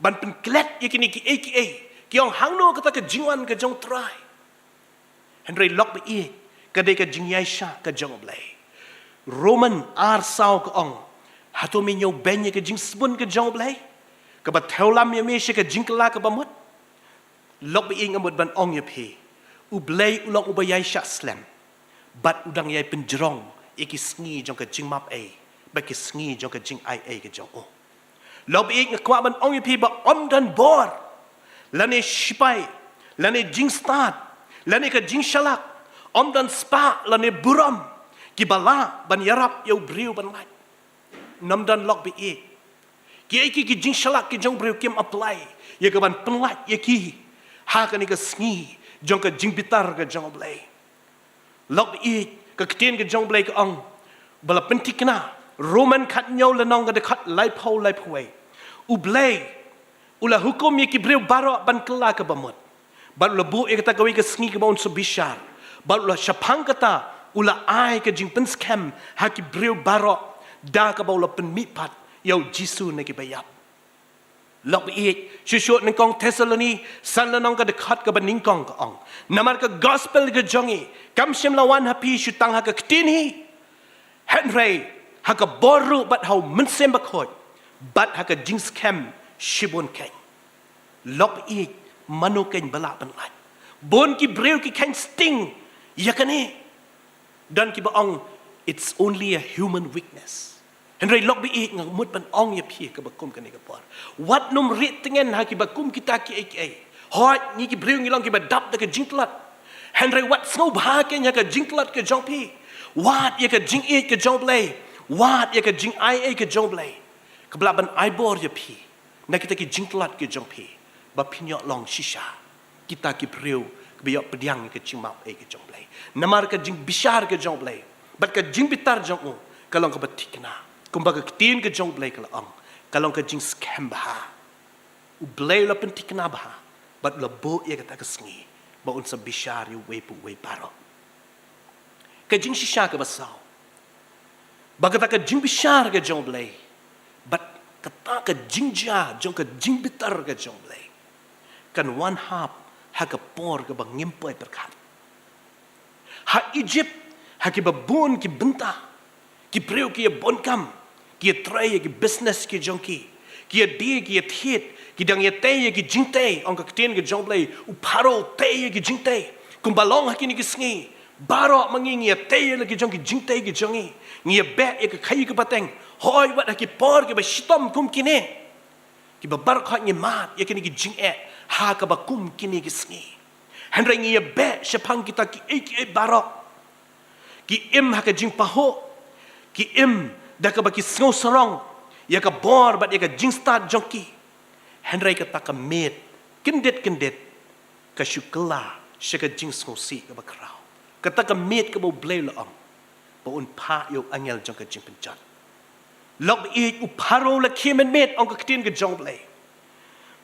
ban pynklet ïa kine kiei kiei, ki ong hangno kata ka jingwan ka jong U Trai. Hynrei lok ba ïeit, ka dei ka jingïaishah ka jong U Blei. Rom ar saw ka ong, hato me ñiewbeiñ ïa ka jingsbun ka jong U Blei, kaba thewlam ïa me sha ka jingkylla kaba mut? Lok ba ïeit, nga mut ban ong ïa phi, U Blei u long uba ïaishah slem, bad u dang ïai pynjrong ïa ki sngi jong ka jingmap ei bad ki sngi jong ka jingaiei ka jong u. Lok ba ïeit, nga kwah ban ong ïa phi ba ym don bor, lane shipai, lane jingstad, lane ka jingshalak, ym don spah lane burom kiba lah ban ïarap ïa u briew ban lait. Ym don, lok ba ïeit. Kiei ki, ki jingshalak ki jong u briew kim apply ïa ka ban pynlait ïa ki ha kane ka sngi jong ka jingbitar ka jong U Blei. Lok ba ïeit, ka ktien ka jong U Blei ka ong, ba la pynthikna, Rom khathynñiew lynnong ka dkhot laiphew, laiphew wei. U Blei u la hukum ïa ki briew baroh ban kylla kaba mut, bad u la buh ïa kata kawei ka sngi kaba un sa bishar, bad u la shaphang kata u la ai ka jingpynskhem ha ki briew baroh, da kaba u la pynmihpat ïa u Jisu na kiba ïap. Lok ba ïeit, shuh shuh nyngkong Thessaloni san lynnong ka dkhot kaba nyngkong ka ong, namar ka gospel ka jong ngi kam shym la wan ha phi shu tang ha ka ktien hi, hynrei ha ka bor ruh bad ha u Mynsiem Bakhuid, bad ha ka jingskhem shibun keiñ. Lok ba ïeit, mano keiñ ba lah ban lait? Bun ki briew ki kheiñ sting ïa kane. Don kiba ong, it's only a human weakness. Hynrei lok ba ïeit, nga mut ban ong ïa phi kaba kum kane ka por, wat nym rieh tngen ha kiba kum kita kiei kiei. Hooid, ngi ki briew ngi long kiba dap da ka jingtlot. Hynrei wat sngewbha keiñ ha ka jingtlot ka jong phi. Wad ïa ka jingïeit ka jong U Blei, wad ïa ka jingaiei ka jong U Blei, kaba lah ban ai bor ïa phi na kita ki jingtlot ki jong phi, ba phin ïoh long shisha kita ki briew kiba ïoh pdiang ïa ka jingmap ei ka jong U Blei. Namar ka jingbishar ka jong U Blei bad ka jingbitar jong u ka long kaba thikna, kumba ka ktien ka jong U Blei ka la ong, ka long ka jingskhem bha. U Blei u la pynthikna bha, bad u la buh ïa kata ka sngi ba un sa bishar ïa uwei pa uwei baroh. Ka jingshisha kaba saw, ba kata ka jingbishar ka jong U Blei bad kata ka jingjia jong ka jingbitar ka jong U Blei kan wan hap ha ka por kaba ngim poi pyrkhat. Ha Egypt, ha kiba bun ki bynta, ki briew ki ïa bun kam, ki ïa trei ïa ki business ki jong ki, ki ïa die, ki ïa thied, ki dang ïa tei ïa ki jingtei. Ong ka ktien ka jong U Blei, u Pharaoh u tei ïa ki jingtei. Kumba long ha kine ki sngi, baroh ma ngi ngi ïa tei ïa la ki jong ki jingtei ki jong ngi, ngi ïa beh ïa ka khaïi ka pateng. Hooid, wat ha ki por kiba shitom kum kine, kiba baroh khoit ngi mad ïa kine ki jingeh ha kaba kum kine ki sngi. Hynrei ngi ïa beh shaphang kita ki ei ki ei baroh. Ki im ha ka jingpahuh, ki im da kaba ki sngewsarong ïa ka bor bad ïa ka jingstad jong ki. Hynrei kata ka miet kyndit kyndit ka shu kylla sha ka jingsngewsih kaba khraw. Kata ka miet kaba U Blei u la ong ba un phah ïa u angel jong ka jingpynjot. Lok ba ïeit, u Pharaoh u la khie mynmiet, ong ka ktien ka jong U Blei.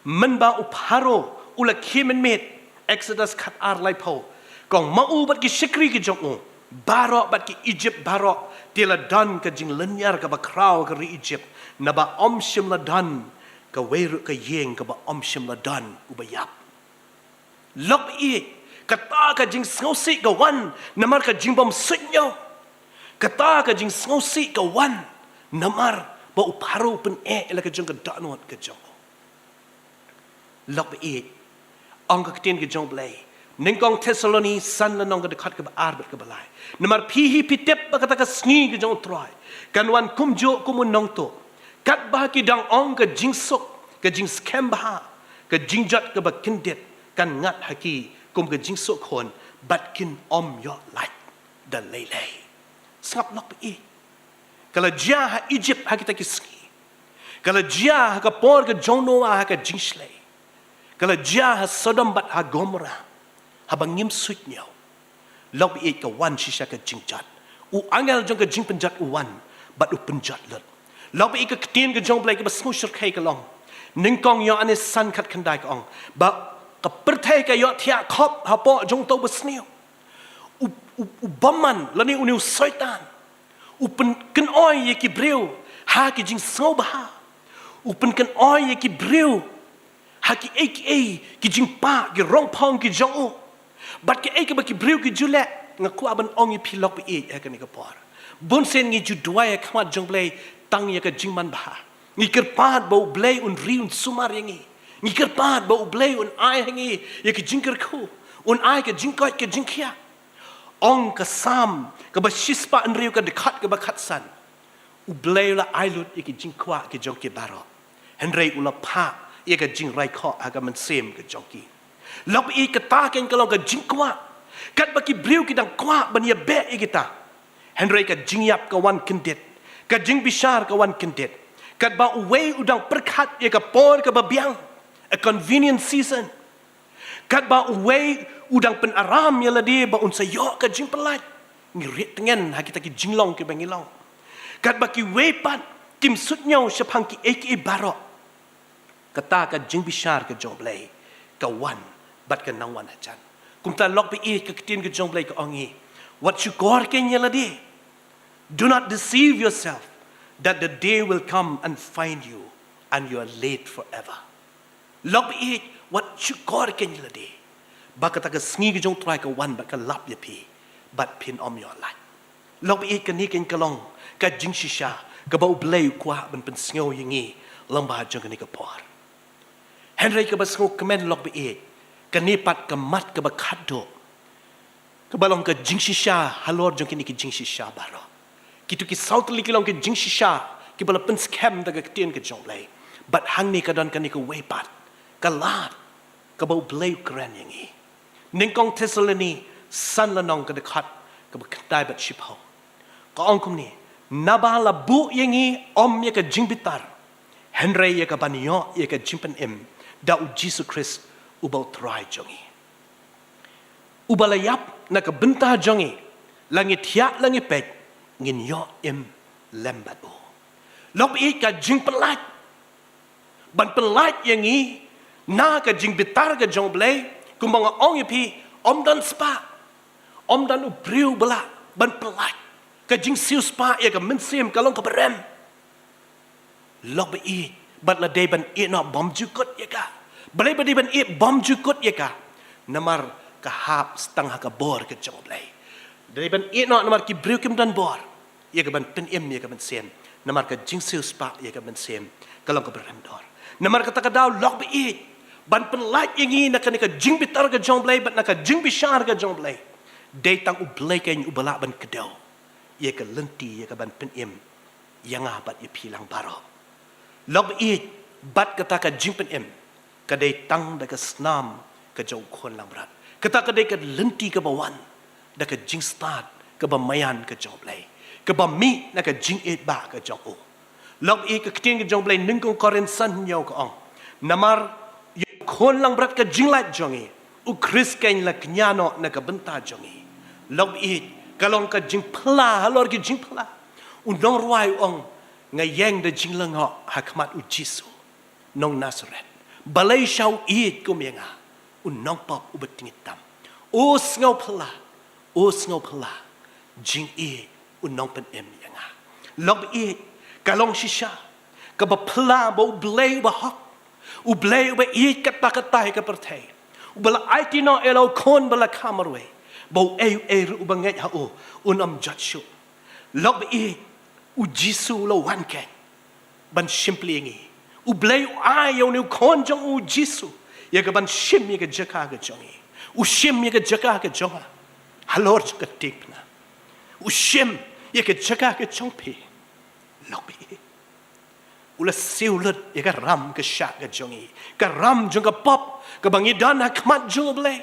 Mynba u Pharaoh u la khie mynmiet, Exodus khatar laiphew, ka ong ma u bad ki shakri ki jong u baroh bad ki Egypt baroh te la don ka jinglynñiar kaba khraw ha ka ri Egypt, naba ym shym la don kawei ruh ka ïing kaba ym shym la don uba ïap. Lok ba ïeit, kata ka jingsngewsih ka wan namar ka jingbym suidñiew. Kata ka jingsngewsih ka wan namar ba u Pharaoh u pyneh ïa la ka jong ka dohnud ka jong u. Lok ba ïeit, ong ka ktien ka jong U Blei, Nyngkong Thessaloni san lynnong ka dkhot kaba ar bad kaba lai, namar phi hi phi tip ba kata ka sngi ka jong U Trai kan wan kumjuh kum u nongtuh. Katba ki dang ong ka jingsuk, ka jingskhem bha, ka jingjot kaba kyndit kan ngat ha ki kum ka jingsuk khun, bad kin ym ïoh lait da lei lei. Sngap lok ba ïeit. Ka la jia ha Egypt ha kita ki sngi. Ka la jia ha ka por ka jong Noah ha ka jingshlei. Ka la jia ha Sodom bad ha Gomorrah haba ngim suidñiew. Lok ba ïeit, ka wan shisha ka jingjot. U angel jong ka jingpynjot u wan bad u pynjot lut. Lok ba ïeit, ka ktien ka jong U Blei kaba sngew shyrkhei ka long, Nyngkong Ïoannis san khatkhyndai, ka ong ba ka pyrthei ka ïohthiah khop hapoh jong uto uba sniew. U, u, u bymman lane une u Soitan u pynkynoi ïa ki briew ha ki jingsngewbha. U pynkynoi ïa ki briew ha ki ei ki ei, ki jingpah, ki rongphong ki jong u. Bad kaei kaba ki briew ki ju leh, nga kwah ban ong ïa phi lok ba ïeit ha kane ka por, bunsien ngi ju duwai ha khmat jong U Blei tang ïa ka jingmanbha. Ngi kyrpad ba U Blei un ri un sumar ïa ngi. Ngi kyrpad ba U Blei un ai ha ngi ïa ka jingkyrkhu, un ai ka jingkoit ka jingkhiah. Ong ka Salm kaba shispah hynriew ka dkhot kaba khatsan, U Blei u la ai lut ïa ki jingkwah ki jong ki baroh, hynrei u la phah ïa ka jingraikhoh ha ka mynsiem ka jong ki. Lok ba ïeit, kata kein ka long ka jingkwah. Katba ki briew ki dang kwah ban ïabeh ïa kita, hynrei ka jingïap ka wan kyndit, ka jingbishar ka wan kyndit. Katba uwei u dang pyrkhat ïa ka por kaba biang, a convenient season. Katba uwei u dang pynaram ïa lade ba un sa ïoh ka jingpyllait. Ngi rieh tngen ha kita ki jinglong kiba ngi long. Katba kiwei pat kim suidñiew shaphang kiei kiei baroh, kata ka jingbishar ka jong U Blei ka wan bad ka nang wan hajan. Kumta lok ba ïeit, ka ktien ka jong U Blei ka ong ïa ngi, wat shukor kein ïa lade. Do not deceive yourself that the day will come and find you and you are late forever. Lok ba ïeit, wat shukor kein ïa lade ba kata ka sngi ka jong U Trai ka wan bad ka lap ïa phi bad phin ym ïoh lait. Lok ba ïeit, kane kein ka long ka jingshisha kaba U Blei u kwah ban pynsngew ïa ngi lyngba jong kane ka por. Hynrei kaba sngewkmen lok ba ïeit, kane pat ka mat kaba khatduh kaba long ka jingshisha halor jong kine ki jingshisha baroh. Kito ki saw tylli ki long ki jingshisha kiba la pynskhem da ka ktien ka jong U Blei. Bad hangne ka don kane kawei pat ka lad kaba U Blei u kren ïa ngi. Nyngkong Thessaloni san lynnong ka dkhot kaba khyndai bad shiphew, ka ong kumne, naba la buh ïa ngi ym ïa ka jingbitar, hynrei ïa ka ban ïoh ïa ka jingpynim da U Jisu Khrist uba U Trai jong ngi. Uba la ïap na ka bynta jong ngi, la ngi thiah la ngi peit, ngin ïoh im lem bad u. Lok ba ïeit, ka jingpyllait ban pyllait ïa ngi na ka jingbitar ka jong U Blei, kumba nga ong ïa phi, ym don spah, ym don u briew ba lah ban pyllait ka jingsiewspah ïa ka mynsiem, ka long kaba rem. Lok ba ïeit, bad la dei ban ïeh noh bymjukut ïa ka. Balei ba dei ban ïeh bymjukut ïa ka? Namar ka hap tang ha ka bor ka jong U Blei. Dei ban ïeh noh namar ki briew kim don bor ïa ka ban pynim ïa ka mynsiem. Namar ka jingsiewspah ïa ka mynsiem ka long kaba rem dor. Namar kata ka daw lok ba ïeit, ban pyllait ïa ngi na kane ka jingbitar ka jong U Blei bad na ka jingbishar ka jong U Blei, dei tang U Blei kein uba lah ban kdew ïa ka lynti, ïa ka ban pynim ïa nga bad ïa phi lang baroh. Lok ba ïeit, bad kata ka jingpynim ka dei tang da ka snam ka jong U Khun langbrot. Kata ka dei ka lynti kaba wan da ka jingstad kaba maïan ka jong U Blei, kaba mih na ka jingïeit ba ka jong u. Lok ïa ka ktien ka jong U Blei, nyngkong Korinth san hynñiew ka ong, namar ïa u khun langbrot ka jinglait jong ngi, U Khrist keiñ la kñia noh na ka bynta jong ngi. Lok ïa ka long ka jingphla halor ki jingphla. U nongrwai u ong, nga ïeng da jinglyngngoh ha khmat U Jisu nong Nasareth, balei sha u ïeit kum ïa nga, u nongpop uba tngit tam. O sngewphylla, o sngewphylla, jingïeit u nongpynim ïa nga. Lok ïa ka long shisha kaba phla ba U Blei uba hok, U Blei uba ïeit katta katta ïa ka pyrthei, uba la aiti noh ïa la u khun ba la kha marwei, ba uei uei ruh uba ngeit ha u un ym jot shuh. Lok ïa U Jisu u la wan keiñ ban shim plie ïa ngi. U Blei u ai ïa une u khun jong u, U Jisu, ïa ka ban shim ïa ka jaka ka jong ngi. U shim ïa ka jaka ka jong nga halor jong ka diengphna. U shim ïa ka jaka ka jong phi. Lok ïa u la siew lut ïa ka ram ka shah ka jong ngi, ka ram jong ka pop kaba ngi don ha khmat jong U Blei.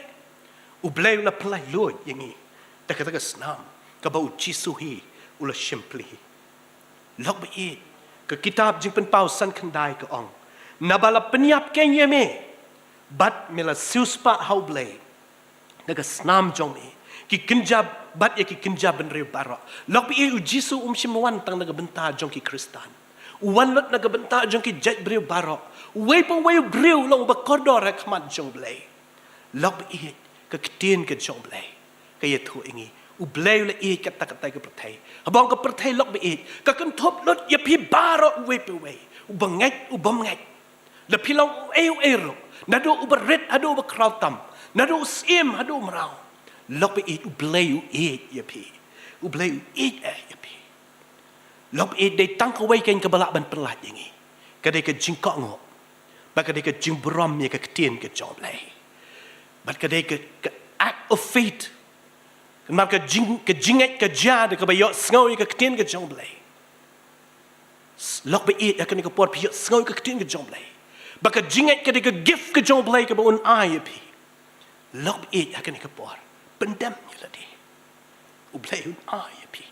U Blei u la pynlait luid ïa ngi da kata ka snam kaba U Jisu hi u la shim plie. Lok ba ïeit, ka kitab Jingpynpaw san khyndai ka ong, naba la pynïap keiñ ïa me bad me la siewspah ha U Blei na ka snam jong me, ki kynja bad ïa ki kynja bynriew baroh. Lok ba ïeit, U Jisu um shym wan tang na ka bynta jong ki Khristan, u wan lut na ka bynta jong ki jaitbynriew baroh. Uwei pa uwei u briew long uba kordor ha khmat jong U Blei. Lok ba ïeit, ka ktien ka jong U Blei ka ïathuh ïa ngi, U Blei u la ïeit katta katta ïa ka pyrthei, haba ong ka pyrthei, lok ba ïeit, ka kynthup lut ïa phi baroh uwei pa uwei, uba ngeit, u bym ngeit, la phi long uei uei ruh, naduh uba rit haduh uba khraw tam, naduh u syiem haduh u mraw. Lok ba ïeit, U Blei u ïeit ïa phi. U Blei u ïeit eh ïa phi. Lok ba ïeit, dei tang kawei keiñ kaba lah ban pynlait ïa ngi, ka dei ka jingkohnguh bad ka dei ka jingburom ïa ka ktien ka jong U Blei, bad ka dei ka, ka act of faith. Namar ka jing, ka jingngeit ka jia da kaba ïohsngew ïa ka ktien ka jong U Blei. Lok ba ïeit, ha kane ka por phi ïohsngew ïa ka ktien ka jong U Blei, ba ka jingngeit ka dei ka gift ka jong U Blei kaba un ai ïa phi. Lok ba ïeit, ha kane ka por pyndem ïa lade. U Blei un ai ïa phi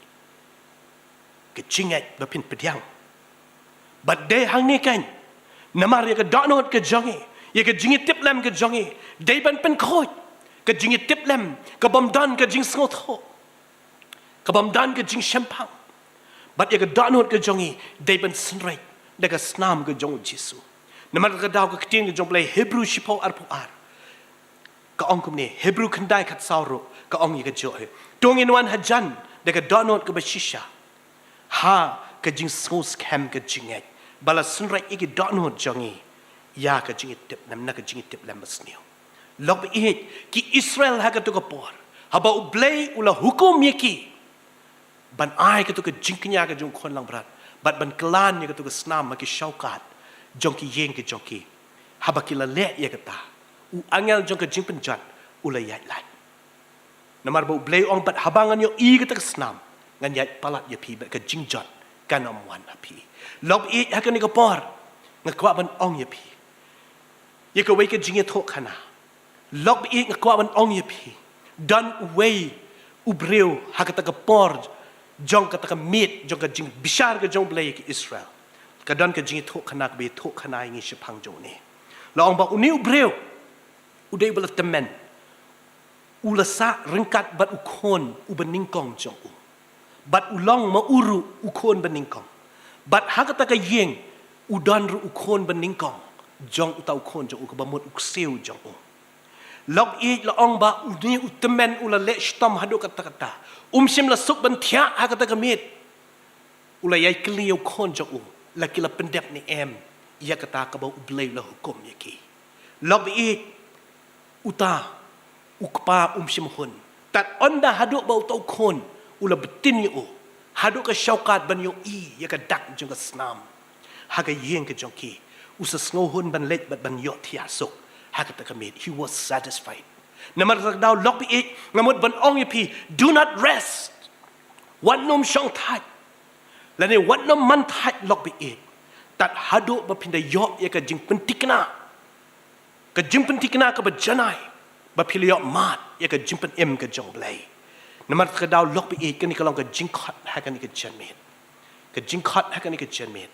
ka jingngeit ba phin pdiang. Bad dei hangne keiñ, namar ïa ka dohnud ka jong ngi, ïa ka jingïatiplem ka jong ngi, dei ban pynkhuid ka jingïatiplem ka bym don ka jingsngewthuh, ka bym don ka jingshemphang. Bad ïa ka dohnud ka jong ngi dei ban synreit da ka snam ka jong U Jisu. Namar ka daw ka ktien ka jong U Blei, Hebru shiphew arphew ar, ka ong kumne, Hebru khyndai khatsaw ruh ka ong ïa ka jong hi, to ngin wan hajan da ka dohnud kaba shisha ha ka jingsngewskhem ka jingngeit, ba la synreit ïa ki dohnud jong ngi ïa ka jingïatiplem, na ka jingïatiplem basniew. Lok ba ïeit, ki Israel ha kato ka por, haba U Blei u la hukum ïa ki ban ai kato ka jingkñia ka jong u khun langbrot bad ban kyllan ïa kato ka snam ha ki shawkat jong ki ïing ka jong ki, haba ki la leh ïa kata, u angel jong ka jingpynjot u la ïaid lait. Namar ba U Blei u ong, bad haba ngan ïohi kata ka snam, ngan ïaid palat ïa phi bad ka jingjot kan ym wan ha phi. Lok ba ïeit, ha kane ka por nga kwah ban ong ïa phi ïa kawei ka jingïathuhkhana. Lok ba ïeit, nga kwah ban ong ïa phi, don uwei u briew ha kata ka por jong kata ka miet jong ka jingbishar ka jong U Blei ïa ki Israel, ka don ka jingïathuhkhana kaba ïathuhkhana ïa ngi shaphang jong une. La ong ba une u briew u dei uba la tymmen, u la sah ryngkat bad u khun uba nyngkong jong u, bad u long ma u ruh u khun ba nyngkong. Bad ha kata ka ïing u don ruh u khun ba nyngkong jong uta u khun jong u, kaba mut u ksiew jong u. Lok ba ïeit, la ong ba une u tymmen u la leh shitom haduh katta katta, um shym la suk ban thiah ha kata ka miet. U la ïai kylli ïa u khun jong u, la ki la pyndep ne em ïa kata kaba U Blei u la hukum ïa ki. Lok ba ïeit, uta u kpa um shym hun, tad ynda haduh ba uta u khun u la btin ïa u haduh ka shawkat ban ïohi ïa ka dak jong ka snam ha ka ïing ka jong ki, u sa sngew hun ban leit bad ban ïohthiah suk ha kata ka miet. He was satisfied. Namar kata ka daw, lok ba ïeit, nga mut ban ong ïa phi, do not rest. Wat nym shong thait, lane wat nym man thait, lok ba ïeit, tad haduh ba phin da ïoh ïa ka jingpynthikna, ka jingpynthikna kaba janai, ba phi la ïoh mad ïa ka jingpynim ka jong U Blei. Namar kata ka daw, lok ba ïeit, kane ka long ka jingkhot ha kane ka janmiet. Ka jingkhot ha kane ka janmiet,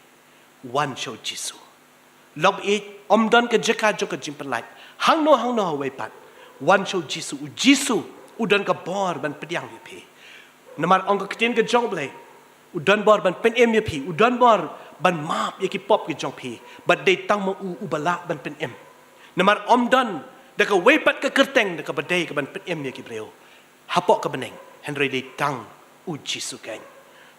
wan sha U Jisu. Lok ba ïeit, ym don ka jaka jong ka jingpynlait hangno hangno hawei pat. Wan sha U Jisu. U Jisu u don ka bor ban pdiang ïa phi. Namar ong ka ktien ka jong U Blei, u don bor ban pynim ïa phi, u don bor ban map ïa ki pop ki jong phi. Bad dei tang ma u uba lah ban pynim. Namar ym don da kawei pat ka kyrteng da kaba dei ka ban pynim ïa ki briew hapoh ka bneng, hynrei dei tang U Jisu keiñ.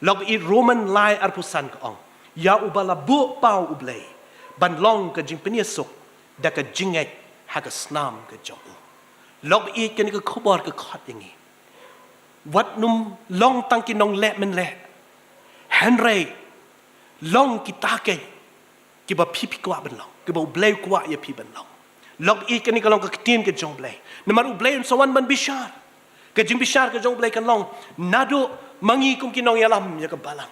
Lok ba ïeit, Roman lai arphew san ka ong, ïa uba la buh paw U Blei ban long ka jingpynïasuk da ka jingngeit ha ka snam ka jong u. Lok ba ïeit, kane ka khubor ka khot ïa ngi, wat nym long tang ki nongleh mynleh, hynrei long kita keiñ kiba phi phi kwah ban long, kiba U Blei u kwah ïa phi ban long. Lok ba ïeit, kane ka long ka ktien ka jong U Blei. Namar U Blei un sa wan ban bishar. Ka jingbishar ka jong U Blei kan long naduh ma ngi kum ki nongïalam ïa ka balang.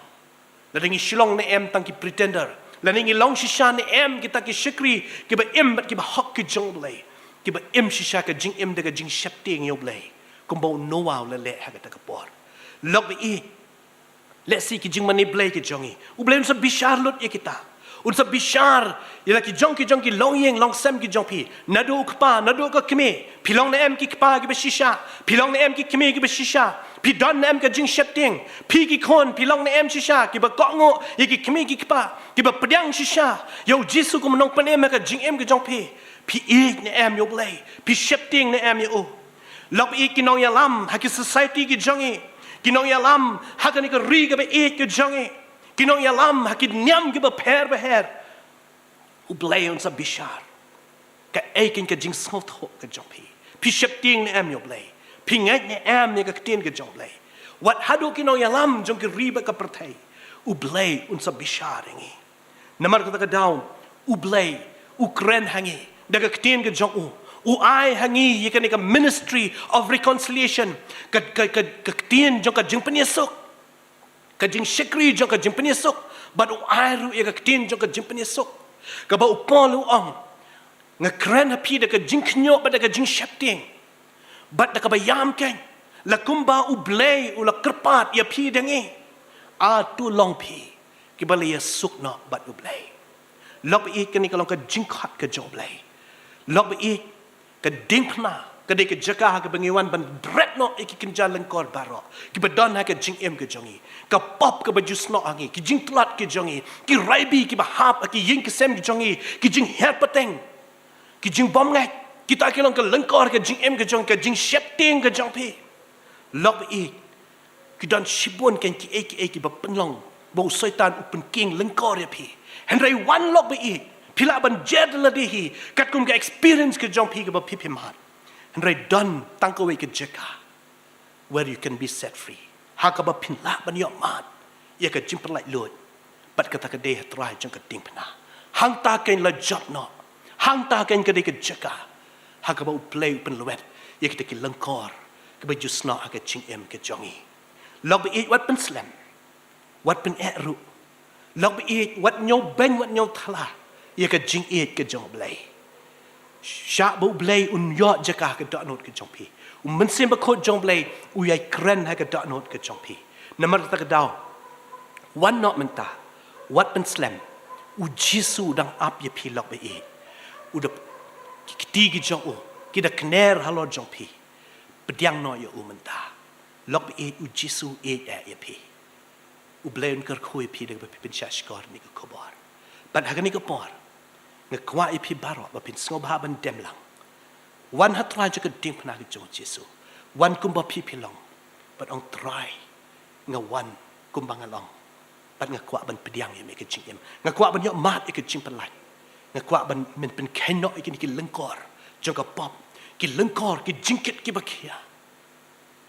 Lada ngi shu long ne em tang ki pretender, lada ngi long shisha ne em kita ki shakri kiba im bad kiba hok ki jong U Blei, kiba im shisha ka jingim da ka jingsheptieng ïa U Blei, kumba u Noah u la leh ha kata ka por. Lok ba ïeit, lehse ki jingmane Blei ki jong ngi, U Blei un sa bishar lut ïa kita. Un sa bishar ïa la ki jong ki jong ki longïing longsem ki jong phi. Naduh u kpa, naduh ka kmie. Phi long ne em ki kpa kiba shisha? Phi long ne em ki kmie kiba shisha? Phi don ne em ka jingsheptieng? Phi ki khun, phi long ne em shisha kiba kohnguh ïa ki kmie ki kpa, kiba pdiang shisha ïa U Jisu kum u nongpynim ha ka jingim ka jong phi? Phi ïeit ne em ïa U Blei? Phi sheptieng ne em ïa u? Lok ba ïeit, ki nongïalam ha ki society ki jong ngi, ki nongïalam ha kane ka ri kaba ïeit ka jong ngi, ki nongïalam ha ki niam kiba pher ba her, U Blei un sa bishar kaei keiñ ka jingsngewthuh ka jong phi. Phi sheptieng ne em ïa U Blei? Phi ngeit ne em ïa ka ktien ka jong U Blei? Wat haduh ki nongïalam jong ki ri bad ka pyrthei, U Blei un sa bishar ïa ngi. Namar kata ka daw, U Blei u kren ha ngi da ka ktien ka jong u. U ai ha ngi ïa kane ka ministry of reconciliation, ka, ka, ka, ka ktien jong ka jingpynïasuk, ka jingshakri jong ka jingpynïasuk. Bad u ai ruh ïa ka ktien jong ka jingpynïasuk, kaba u Paul u ong, nga kren ha phi da ka jingkhynñiuh bad da ka jingsheptieng, bad da kaba ïam keiñ, la kumba U Blei u la kyrpad ïa phi da ngi. A, to long phi kiba la ïasuk noh bad U Blei. Lok ba ïeit, kane ka long ka jingkhot ka jong U Blei. Lok ba ïeit, ka diengphna ka dei ka jaka ha kaba ngi wan ban dret noh ïa ki kynja lyngkor baroh kiba don ha ka jingim ka jong ngi, ka pop kaba ju snoh ha ngi, ki jingtlot ki jong ngi, ki raibi kiba hap ha ki ïing ki sem ki jong ngi, ki jinghiar pateng, ki jingbymngeit. Kita ki long ka lyngkor ka jingim ka jong, ka jingsheptieng ka jong phi. Lok ba ïeit, ki don shibun keiñ kiei kiei kiba pynlong ba u Soitan u pynkieng lyngkor ïa phi. Hynrei wan lok ba ïeit, phi lah ban jer da lade hi katkum ka experience ka jong phi kaba phi phi mad. Hynrei don tang kawei ka jaka where you can be set free, ha kaba phin lah ban ïoh mad ïa ka jingpynlait luid. Bad kata ka dei ha trai jong ka diengphna. Hangta keiñ la jot noh. Hangta keiñ ka dei ka jaka ha kaba U Blei u pynlwet ïa kita ki lyngkor kiba ju snoh ha ka jingim ka jong ngi. Lok ba ïeit, wat pynslem, wat pyneh ruh. Lok ba ïeit, wat ñiew beiñ, wat ñiew thala ïa ka jingïeit ka jong U Blei. Shah ba U Blei un ïoh jaka ha ka dohnud ka jong phi. U Mynsiem Bakhuid jong U Blei u ïai kren ha ka dohnud ka jong phi. Namar kata ka daw, wan noh mynta, wat pynslem. U Jisu u dang ap ïa phi lok ba ïeit. U da, ki kti ki jong u ki da kner halor jong phi. Pdiang noh ïa u mynta. Lok ba ïeit, U Jisu u ïeit eh ïa phi. U Blei un kyrkhu ïa phi da kaba phi pynshah shkor ïa kane ka khubor. Bad ha kane ka por, nga kwah ïa phi baroh ba phin sngewbha ban dem lang. Wan ha trai jong ka diengphna ka jong U Jisu. Wan kumba phi phi long. Bad ong, Trai, nga wan kumba nga long. Bad nga kwah ban pdiang ïa me ka jingim. Nga kwah ban ïoh mad ïa ka jingpynlait. Nga kwah ban men pynkheiñ noh ïa kine ki lyngkor jong ka pop, ki lyngkor ki jingkit kiba khia.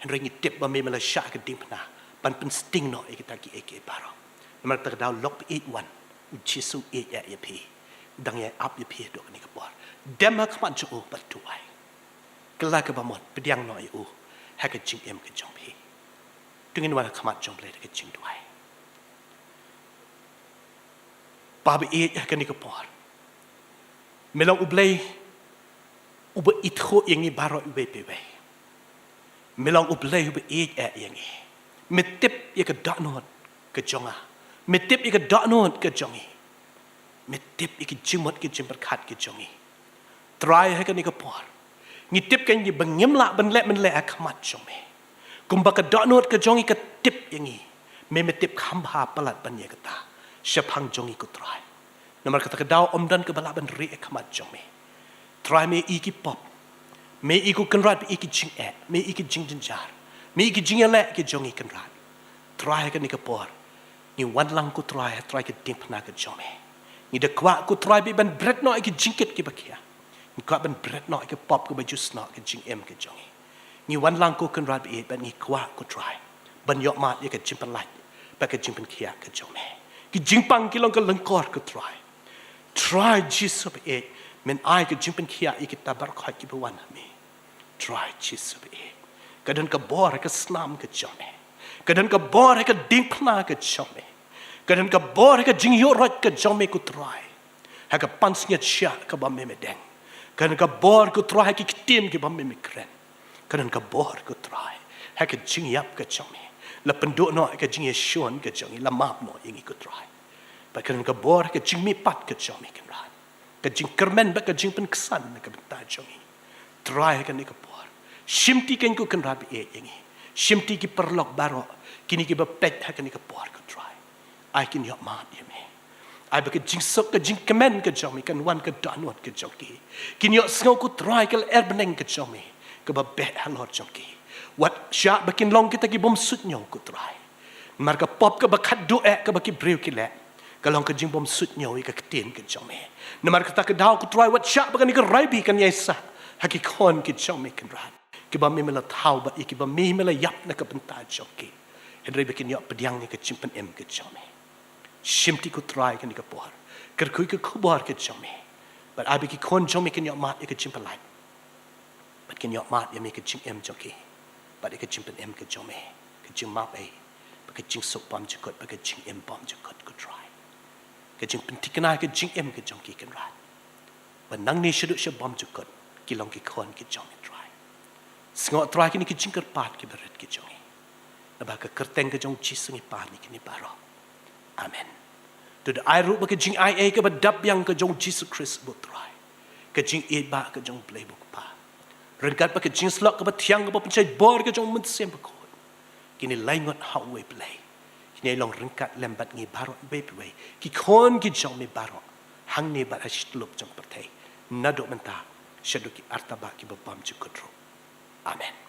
Hynrei ngi tip ba me me la shah ka diengphna ban pynsting noh ïa kita kiei kiei baroh. Namar kata ka daw, lok ba ïeit, wan. U Jisu u ïeit eh ïa phi. U dang ïai ap ïa phi haduh kane ka por. Dem ha khmat jong u bad duwai. Kylla kaba mut, pdiang noh ïa u ha ka jingim ka jong phi. To ngin wan ha khmat jong U Blei da ka jingduwai. Pa ba ïeit, ha kane ka por, me long U Blei Uba ithuh ïa ngi baroh iwei pa iwei. Me long U Blei uba ïeit eh ïa ngi. Me tip ïa ka dohnud ka jong nga. Me tip ïa ka dohnud ka jong ngi. Me tip ïa ki jingmut ki jingpyrkhat ki jong ngi. Trai, ha kane ka por, ngi tip kein ba ngim lah ban leh mynleh ha khmat jong me. Kumba ka dohnud ka jong ngi ka tip ïa ngi, me, me tip kham bha palat ban ïa kata shaphang jong ngi, ko Trai. Namar kata ka daw ym don kaba lah ban rieh ha khmat jong me. Trai, me ïohi ki pop. Me ïohi, ko Kynrad, me ïohi ki jingeh, me ïohi ki jingjynjar, me ïohi ki jingïaleh ki jong ngi, Kynrad. Trai, ha kane ka por, ngi wan lang, ko Trai, ha trai ka diengphna ka jong me. Ngi da kwah, ko Trai, bad ban bret noh ïa ki jingkit kiba khia. Ngi kwah ban bret noh ïa ka pop kaba ju snoh ka jingim ka jong ngi. Ngi wan lang, ko Kynrad ba ïeit, bad ngi kwah, ko Trai, ban ïoh mad ïa ka jingpyllait bad ka jingpynkhiah ka jong me. Ki jingpang ki long ka lyngkor, ko Trai. Trai Jisu ba ïeit, men ai ka jingpynkhiah ïa kita baroh kiba wan ha me. Trai Jisu ba ïeit, ka don ka bor ha ka snam ka jong me. Ka don ka bor ha ka diengphna ka jong me. Ka don ka bor ha ka jingïuhroit ka jong me, ko Trai, ha ka pansngiat shiah kaba me, me deng. Ka don ka bor, ko Trai, ha ki ktien kiba me, me kren. Ka don ka bor, ko Trai, ha ka jingïap ka jong me. La pynduh noh ïa ka jingïashun ka jong ngi, la map noh ïa ngi, ko Trai. Bad ka don ka bor ha ka jingmihpat ka jong me, Kynrad. Ka jingkyrmen bad ka jingpynksan na ka bynta jong ngi. Trai, ha kane ka por, shimti kein, ko Kynrad ba ïeit, ïa ngi. Shimti ki paralok baroh, kine kiba peit ha kane ka por, ko Trai. Ai kin ïoh mad ïa me. Ai ba ka jingsuk ka jingkmen ka jong me kan wan ha ka dohnud ka jong ki. Kin ïohsngew, ko Trai, ka lyer bneng ka jong me kaba beh halor jong ki. Wat shah ba kin long kita ki bym suidñiew, ko Trai. Namar ka pop kaba khatduh eh kaba ki briew ki leh, ka long ka jingbym suidñiew ïa ka ktien ka jong me. Namar kata ka daw, ko Trai, wat shah ba kane ka raibi kan ïai sah ha ki khun ki jong me, Kynrad, kiba me, me la thaw, bad ïa kiba me, me la ïap na ka bynta jong ki. Hynrei ba kin ïoh pdiang ïa ka jingpynim ka jong me. Shimti, ko Trai, kane ka por, kyrkhu ïa ka khubor ka jong me. Bad ai ba ki khun jong me kin ïoh mad ïa ka jingpyllait, bad kin ïoh mad ïa me, ka jingim jong ki, bad ïa ka jingpynim ka jong me, ka jingmap ei, bad ka jingsuk bymjukut, bad ka jingim bymjukut, ko Trai. Ka jingpynthikna ïa ka jingim ka jong ki, Kynrad, ba nangne shaduh sha bymjukut ki long ki khun ki jong me, Trai. Sngap, Trai, kine ki jingkyrpad kiba rit ki jong ngi. Naba ha ka kyrteng ka jong U Jisu ngi pan ïa kine baroh. Amen. To da ai ruh ba ka jingaiei kaba dap biang ka jong U Jisu Khrist, ko Trai, ka jingïeit ba ka jong U Blei, ko Kpa, ryngkat bad ka jingsyllok kaba thiang kaba pynshai bor ka jong U Mynsiem Bakhuid, kin ïaleh ngut ha uwei U Blei, kin ïai long ryngkat lem bad ngi baroh, iwei pa iwei, ki khun ki jong me baroh, hangne bad ha shi tyllup jong ka pyrthei, naduh mynta shaduh ki artaba kiba bymjukut ruh. Amen.